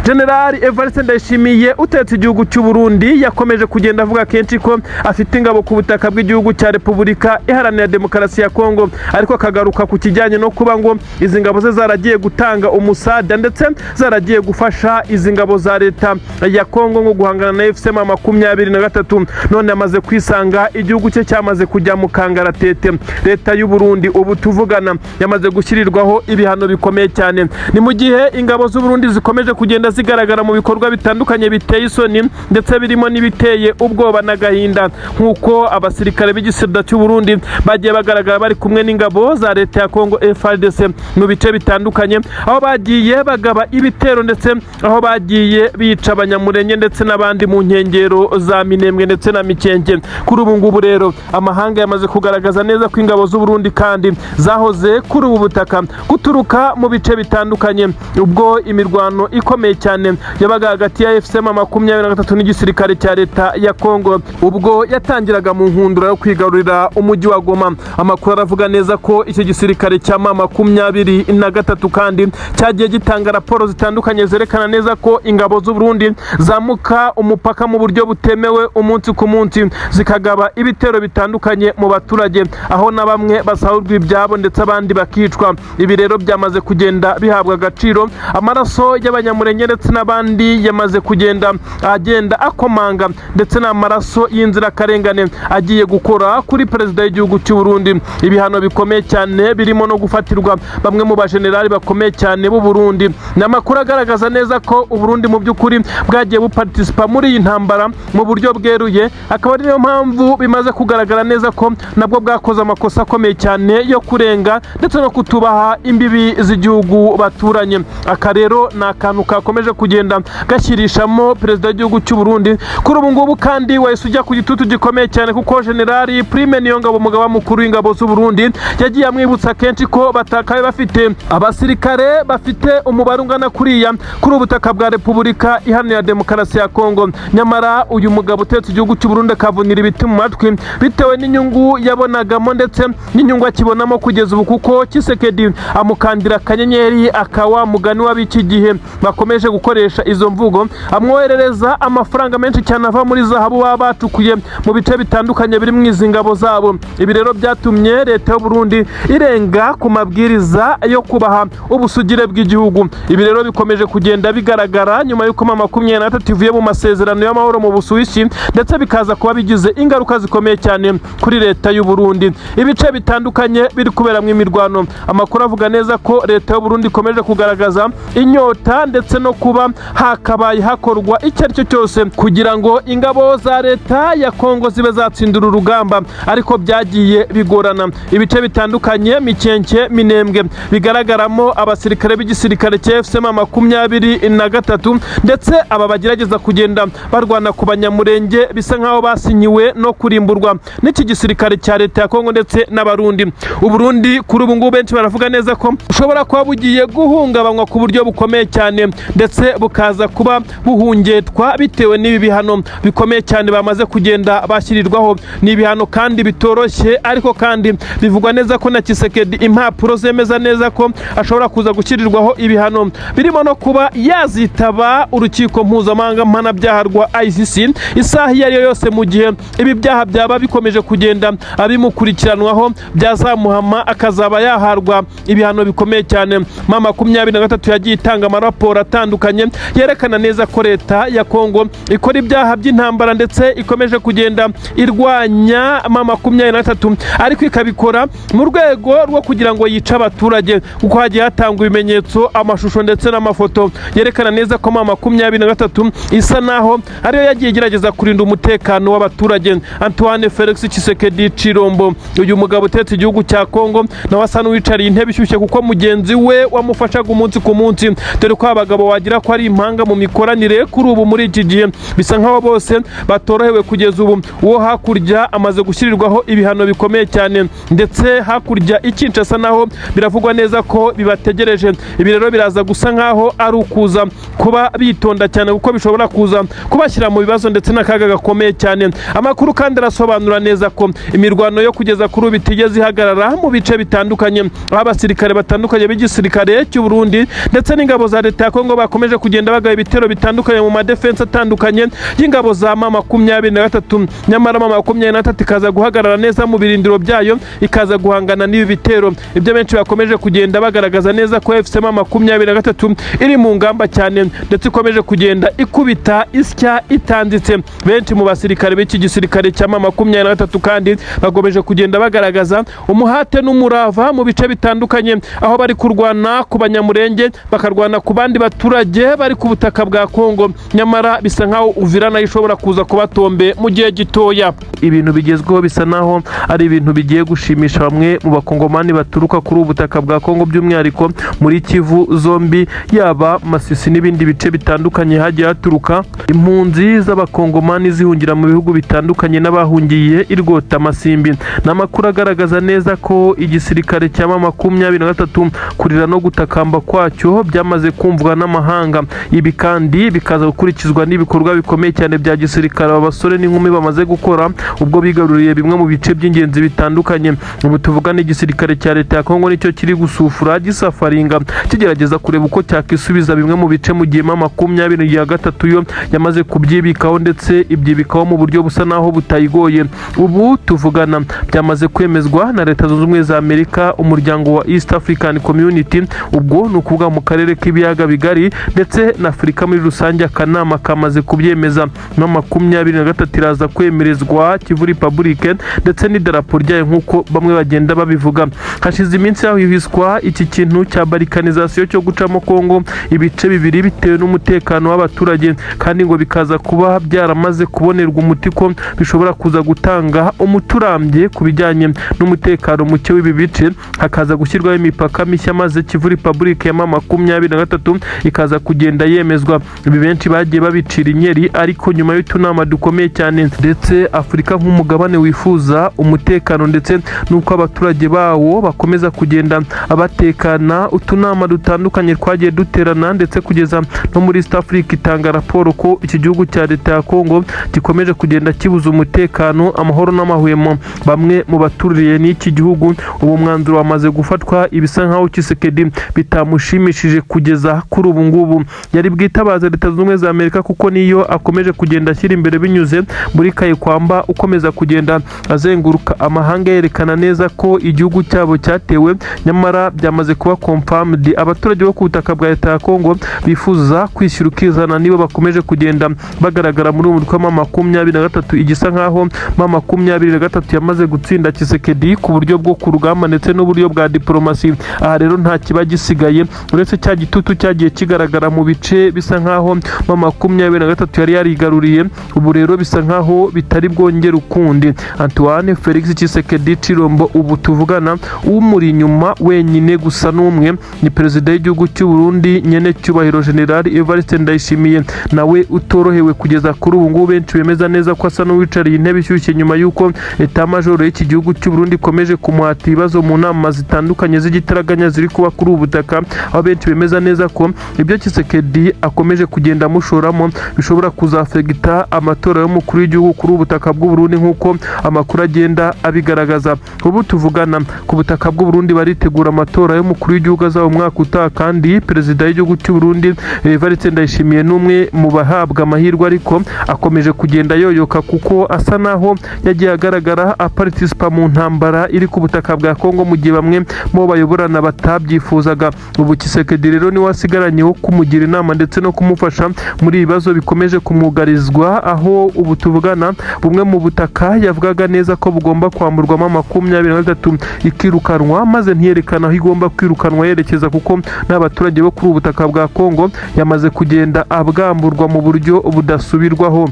General Evariste Ndayishimiye utetse igihugu cy'u Burundi yakomeje kugenda avuga kenshi ko afite ingabo ku butaka bw'igihugu cya Repubulika Iharanira Demokarasi ya Kongo, ariko akagaruka ku kijyanye no kuba ngo izi ngabo ze zaragiye gutanga umusada ndetse zaragiye gufasha izi ngabo za leta ya Kongo ngo guhangana na AFC M23. None amaze kwisanga igihugu cye cyamaze kujya mu kangaratete. Leta y'u Burundi ubu tuvugana yamaze gushyirirwaho ibihano bikomeye cyane. Ni mu gihe ingabo z'u Burundi zikomeje kugenda zigaragara mu bikorwa bitandukanye biteye isoni, ndetse birimo n'ibiteye ubwoba n'agahinda, nk'uko abasirikare b'igisirikare cy'u Burundi bagiye bagaragara bari kumwe n'ingabo za leta ya Kongo FARDC mu bice bitandukanye, aho bagiye bagaba ibitero ndetse aho bagiye bica Abanyamurenge ndetse n'abandi mu nkengero za Minembwe ndetse na Mikenke. Kuri ubu ngubu rero amahanga yamaze kugaragaza neza ko ingabo z'u Burundi kandi zahoze kuri ubu butaka guturuka mu bice bitandukanye, ubwo imirwano ikomeye cyane yabaga hagati ya AFC M23 n'igisirikare cya leta ya Kongo, ubwo yatangiraga mu nkundura yo kwigarurira umujyi wa Goma. Amakuru aravuga neza ko icyo gisirikare cya M23 kandi cyagiye gitanga raporo zitandukanye zerekana neza ko ingabo z'u Burundi zambuka umupaka mu buryo butemewe umunsi ku munsi, zikagaba ibitero bitandukanye mu baturage, aho na bamwe basahurwa ibyabo ndetse abandi bakicwa. Ibi rero byamaze kugenda bihabwa agaciro. Amaraso y'Abanyamurenge ndetse n'abandi yamaze kugenda agenda akomanga, ndetse n'amaraso y'inzirakarengane agiye gukora kuri perezida w'igihugu cy'u Burundi ibihano bikomeye cyane, birimo no gufatirwa bamwe mu bajenerali bakomeye cyane b'u Burundi. Ni amakuru agaragaza neza ko u Burundi mu by'ukuri bwagiye buparticipa muri iyi ntambara mu buryo bweruye, akaba ari niyo mpamvu bimaze kugaragara neza ko nabwo bwakoze amakosa akomeye cyane yo kurenga ndetse no kutubaha imbibi z'igihugu baturanye. Aka rero ni akantu kakomeje kugenda gashyirishamo perezida w'igihugu cy'u Burundi. Kuri ubu ngubu kandi wahise ujya ku gitutu gikomeye cyane, kuko Generali Prime Niyongabo, umugaba mukuru w'ingabo z'u Burundi, yagiye amwibutsa kenshi ko batakaye bafite abasirikare bafite umubare ungana kuriya kuri ubutaka bwa Repubulika Iharanira Demokarasi ya Kongo. Nyamara uyu mugabo utetse igihugu cy'u Burundi akavunira ibiti mu matwi bitewe n'inyungu yabonagamo ndetse n'inyungu akibonamo kugeza ubu, kuko Tshisekedi amukandira akanyenyeri, akawa mugani w'ab'iki gihe bakomeje gukoresha izo mvugo, amwoherereza amafaranga menshi cyane ava muri zahabu baba bacukuye mu bice bitandukanye biri mu izi ngabo zabo. Ibi rero byatumye leta y'u Burundi irenga ku mabwiriza yo kubaha ubusugire bw'igihugu. Ibi rero bikomeje kugenda bigaragara nyuma y'uko M23 ivuye mu masezerano y'amahoro mu Busuwisi, ndetse bikaza kuba bigize ingaruka zikomeye cyane kuri leta y'u Burundi. Ibice bitandukanye biri kuberamo imirwano, amakuru avuga neza ko leta y'u Burundi ikomeje kugaragaza inyota ndetse no kuba hakabaye hakorwa icyo ari cyo cyose kugira ngo ingabo za leta ya Kongo zibe zatsindura urugamba, ariko byagiye bigorana. Ibice bitandukanye, Mikenke, Minembwe, bigaragaramo abasirikare b'igisirikare cya AFC M23, ndetse aba bagerageza kugenda barwana ku Banyamurenge, bisa nkaho basinyiwe no kurimburwa n'iki gisirikare cya leta ya Kongo ndetse n'Abarundi. Uburundi kuri ubu ngubu benshi baravuga neza ko ushobora kuba bugiye guhungabanywa ku buryo bukomeye cyane. ndetse bukaza kuba buhungetwa bitewe n'ibi bihano bikomeye cyane bamaze kugenda bashyirirwaho. Ni ibihano kandi bitoroshye, ariko kandi bivugwa neza ko na Tshisekedi impapuro zemeza neza ko ashobora kuza gushyirirwaho ibihano birimo no kuba yazitaba urukiko mpuzamahanga mpanabyaha rwa ICC isaha iyo ari yo yose, mu gihe ibi byaha byaba bikomeje kugenda abimukurikiranwaho byazamuhama, akazaba yaharwa ibihano bikomeye cyane. M23 yagiye itanga amaraporo atandukanye yerekana neza ko leta ya Kongo ikora ibyaha by'intambara, ndetse ikomeje kugenda irwanya M23, ariko ikabikora mu rwego rwo kugira ngo yice abaturage, kuko hagiye hatangwa ibimenyetso, amashusho ndetse n'amafoto yerekana neza ko M23 isa naho ariyo yagiye igerageza kurinda umutekano w'abaturage. Antoine Felix Tshisekedi Chilombo, uyu mugabo utetse igihugu cya Kongo, nawe asa n'uwicariye intebe ishyushye, kuko mugenzi we wamufashaga umunsi ku munsi, dore ko abagabo wagira ko ari impanga mu mikoranire, kuri ubu muri iki gihe bisa nkaho bose batorohewe. Kugeza ubu uwo hakurya amaze gushyirirwaho ibihano bikomeye cyane, ndetse hakurya i Kinshasa naho biravugwa neza ko bibategereje. Ibi rero biraza gusa nkaho ari ukuza kuba bitonda cyane, kuko bishobora kuza kubashyira mu bibazo ndetse n'akaga gakomeye cyane. Amakuru kandi arasobanura neza ko imirwano yo kugeza kuri ubu itigeze ihagarara mu bice bitandukanye, aho abasirikare batandukanye b'igisirikare cy'u Burundi ndetse n'ingabo za leta ya Kongo bakomeje kugenda bagaba ibitero bitandukanye mu madefense atandukanye y'ingabo za M23. Nyamara M23 ikaza guhagarara neza mu birindiro byayo, ikaza guhangana n'ibi bitero. Ibyo benshi bakomeje kugenda bagaragaza neza ko AFC M23 iri mu ngamba cyane, ndetse ikomeje kugenda ikubita isya itanditse. Benshi mu basirikare b'iki gisirikare cya M23 kandi bakomeje kugenda bagaragaza umuhate n'umurava mu bice bitandukanye, aho bari kurwana ku Banyamurenge, bakarwana ku bandi baturage bari ku butaka bwa Kongo. Nyamara bisa nkaho Uvira nayo ishobora kuza kubatombe mu gihe gitoya. Ibintu bigezweho bisa naho ari ibintu bigiye gushimisha bamwe mu bakongomani baturuka kuri ubu butaka bwa Kongo, by'umwihariko muri Kivu zombi, yaba Masisi n'ibindi bice bitandukanye hagiye haturuka impunzi z'abakongomani zihungira mu bihugu bitandukanye n'abahungiye i Rwotamasimbi. Ni amakuru agaragaza neza ko igisirikare cya M23 kurira no gutakamba kwacyo byamaze kumvwa n'amahanga. Ibi kandi bikaza gukurikizwa n'ibikorwa bikomeye cyane bya gisirikare aba basore n'inkumi bamaze gukora ubwo bigaruriye bimwe mu bice by'ingenzi bitandukanye. Ubu tuvugana, igisirikare cya leta ya Kongo nicyo kiri gusufura, gisafaringa, kigerageza kureba uko cyakisubiza bimwe mu bice, mu gihe M23 yo yamaze kubyibikaho, ndetse ibyibikaho mu buryo busa naho butayigoye. Ubu tuvugana byamaze kwemezwa na Leta Zunze Ubumwe za Amerika, umuryango wa East African Community, ubwo ni ukuvuga mu karere k'ibiyaga bigari ndetse na Afurika muri rusange. Akanama kamaze kubyemeza. M23 iraza kwemerezwa Kivu Republic ndetse n'idarapo ryayo, nk'uko bamwe bagenda babivuga. Hashize iminsi hahwihwiswa iki kintu cya balkanisation, cyo gucamo Kongo ibice bibiri bitewe n'umutekano w'abaturage, kandi ngo bikaza kuba byaramaze kubonerwa umuti, ko bishobora kuza gutanga umuti urambye ku bijyanye n'umutekano muke w'ibi bice, hakaza gushyirwaho imipaka mishya, maze Kivu Republic ya M23 ikaza kugenda yemezwa. Ibi benshi bagiye babicira inyeri, ariko nyuma y'utunama dukomeye cyane, ndetse Afurika nk'umugabane wifuza umutekano ndetse n'uko abaturage bawo bakomeza kugenda batekana, utunama dutandukanye twagiye duterana, ndetse kugeza no muri East Africa itanga raporo ko iki gihugu cya leta ya Kongo gikomeje kugenda kibuza umutekano, amahoro n'amahwemo bamwe mu baturiye n'iki gihugu. Ubu mwanzuro wamaze gufatwa. Ibisa nkaho Tshisekedi bitamushimishije kugeza kuri ubu ngubu, yari bwitabaze Leta Zunze Ubumwe za Amerika, kuko niyo akomeje kugenda ashyira imbere binyuze muri Kayikwamba, ukomeza kugenda azenguruka amahanga yerekana neza ko igihugu cyabo cyatewe. Nyamara byamaze kuba confirmed, abaturage bo ku butaka bwa leta ya Kongo bifuza kwishyura ukizana nibo bakomeje kugenda bagaragara muri uyu mutwe wa M23. Igisa nkaho M23 yamaze gutsinda Tshisekedi ku buryo bwo ku rugamba ndetse n'uburyo bwa diplomasi. Aha rero nta kiba gisigaye uretse cya gitutu cyagiye kigaragara mu bice bisa nkaho M23 yari yarigaruriye. Ubu rero bisa nkaho bitari bwongere ukundi. Antoine Felix Tshisekedi Chilombo, ubu tuvugana umuri inyuma wenyine gusa n'umwe, ni perezida w'igihugu cy'u Burundi, nyene cyubahiro General Evariste Ndayishimiye, nawe utorohewe kugeza kuri ubu ngubu. Benshi bemeza neza ko asa n'uwicariye intebe ishyushye nyuma y'uko état-major y'iki gihugu cy'u Burundi ikomeje kumuhata ibibazo mu nama zitandukanye z'igitaraganya ziri kuba kuri ubu butaka, aho benshi bemeza neza ko ibyo Tshisekedi akomeje kugenda amushoramo bishobora kuzafegita amatora y'umukuru w'igihugu kuri ubutaka bw'u Burundi, nk'uko amakuru agenda abigaragaza. Ubu tuvugana, ku butaka bw'u Burundi baritegura amatora y'umukuru w'igihugu azaba umwaka utaha, kandi perezida w'igihugu cy'u Burundi Evariste Ndayishimiye n'umwe mu bahabwa amahirwe, ariko akomeje kugenda yoyoka kuko asa naho yagiye agaragara aparitisipa mu ntambara iri ku butaka bwa Kongo, mu gihe bamwe mu bo bayoborana batabyifuzaga. Ubu Tshisekedi rero niwe asigaranye wo kumugira inama ndetse no kumufasha muri ibi bibazo bikomeje kumwugarizwa, aho ubu tuvugana bumwe mu butaka yavugaga neza ko bugomba kwamburwamo 23 ikirukanwa, maze ntiyerekana aho igomba kwirukanwa yerekeza, kuko n'abaturage bo kuri ubu butaka bwa Kongo yamaze kugenda abwamburwa mu buryo budasubirwaho.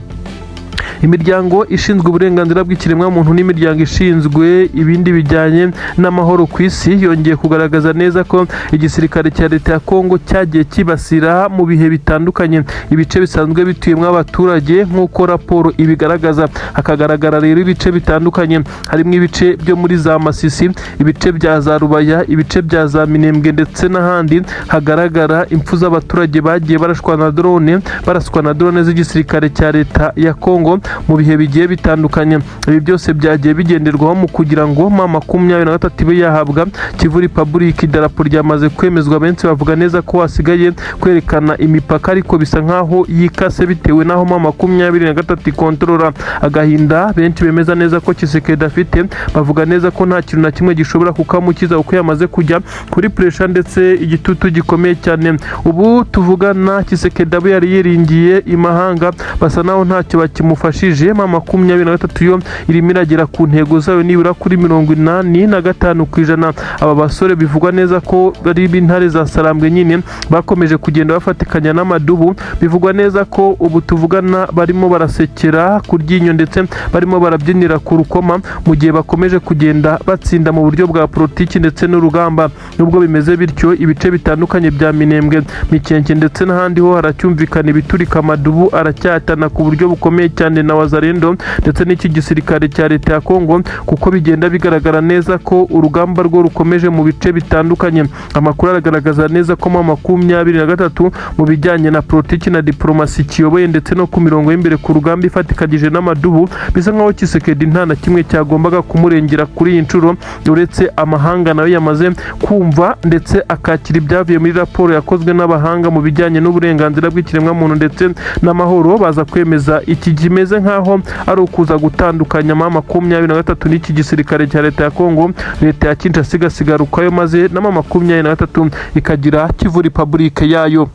Imiryango ishinzwe uburenganzira bw'ikiremwamuntu n'imiryango ishinzwe ibindi bijyanye n'amahoro ku isi yongeye kugaragaza neza ko igisirikare cya leta ya Kongo cyagiye kibasira mu bihe bitandukanye ibice bisanzwe bituyemo abaturage, nk'uko raporo ibigaragaza. Hakagaragara rero ibice bitandukanye, harimo ibice byo muri za Masisi, ibice bya za Rubaya, ibice bya za Minembwe ndetse n'ahandi hagaragara impfu z'abaturage bagiye barashwa na drone, baraswa na drone z'igisirikare cya leta ya Kongo mu bihe bigiye bitandukanye. Ibi byose byagiye bigenderwaho mu kugira ngo M23 ibe yahabwa Kivu Republic. Idarapo ryamaze kwemezwa, benshi bavuga neza ko hasigaye kwerekana imipaka, ariko bisa nkaho yikase bitewe n'aho M23 ikontorora. Agahinda benshi bemeza neza ko Tshisekedi afite, bavuga neza ko nta kintu na kimwe gishobora kukamukiza, kuko yamaze kujya kuri pressure ndetse igitutu gikomeye cyane. Ubu tuvugana, Tshisekedi abo yari yiringiye imahanga basa naho ntacyo bakimufashije. M23 yo irimo iragera ku ntego zayo nibura kuri 85%. Aba basore bivugwa neza ko bari b'intare za Sarambwe nyine bakomeje kugenda bafatikanya n'amadubu, bivugwa neza ko ubu tuvugana barimo barasekera ku ryinyo ndetse barimo barabyinira ku rukoma, mu gihe bakomeje kugenda batsinda mu buryo bwa politiki ndetse n'urugamba. Nubwo bimeze bityo, ibice bitandukanye bya Minembwe, Mikenke ndetse n'ahandi ho haracyumvikana ibiturika. Amadubu aracyatana ku buryo bukomeye cyane na Wazalendo ndetse n'iki gisirikare cya leta ya Kongo, kuko bigenda bigaragara neza ko urugamba rwo rukomeje mu bice bitandukanye. Amakuru aragaragaza neza ko M23 mu bijyanye na politiki na diplomasi kiyoboye, ndetse no ku mirongo y'imbere ku rugamba ifatikanyije n'amadubu, bisa nkaho Tshisekedi nta na kimwe cyagombaga kumurengera kuri iyi nshuro, uretse amahanga nayo yamaze kumva ndetse akakira ibyavuye muri raporo yakozwe n'abahanga mu bijyanye n'uburenganzira bw'ikiremwamuntu ndetse n'amahoro, baza kwemeza iki kimeze nkaho ari ukuza gutandukanya M23 n'iki gisirikare cya leta ya Kongo, leta ya Kinshasa igasigara ukwayo, maze na M23 ikagira Kivu Republic yayo.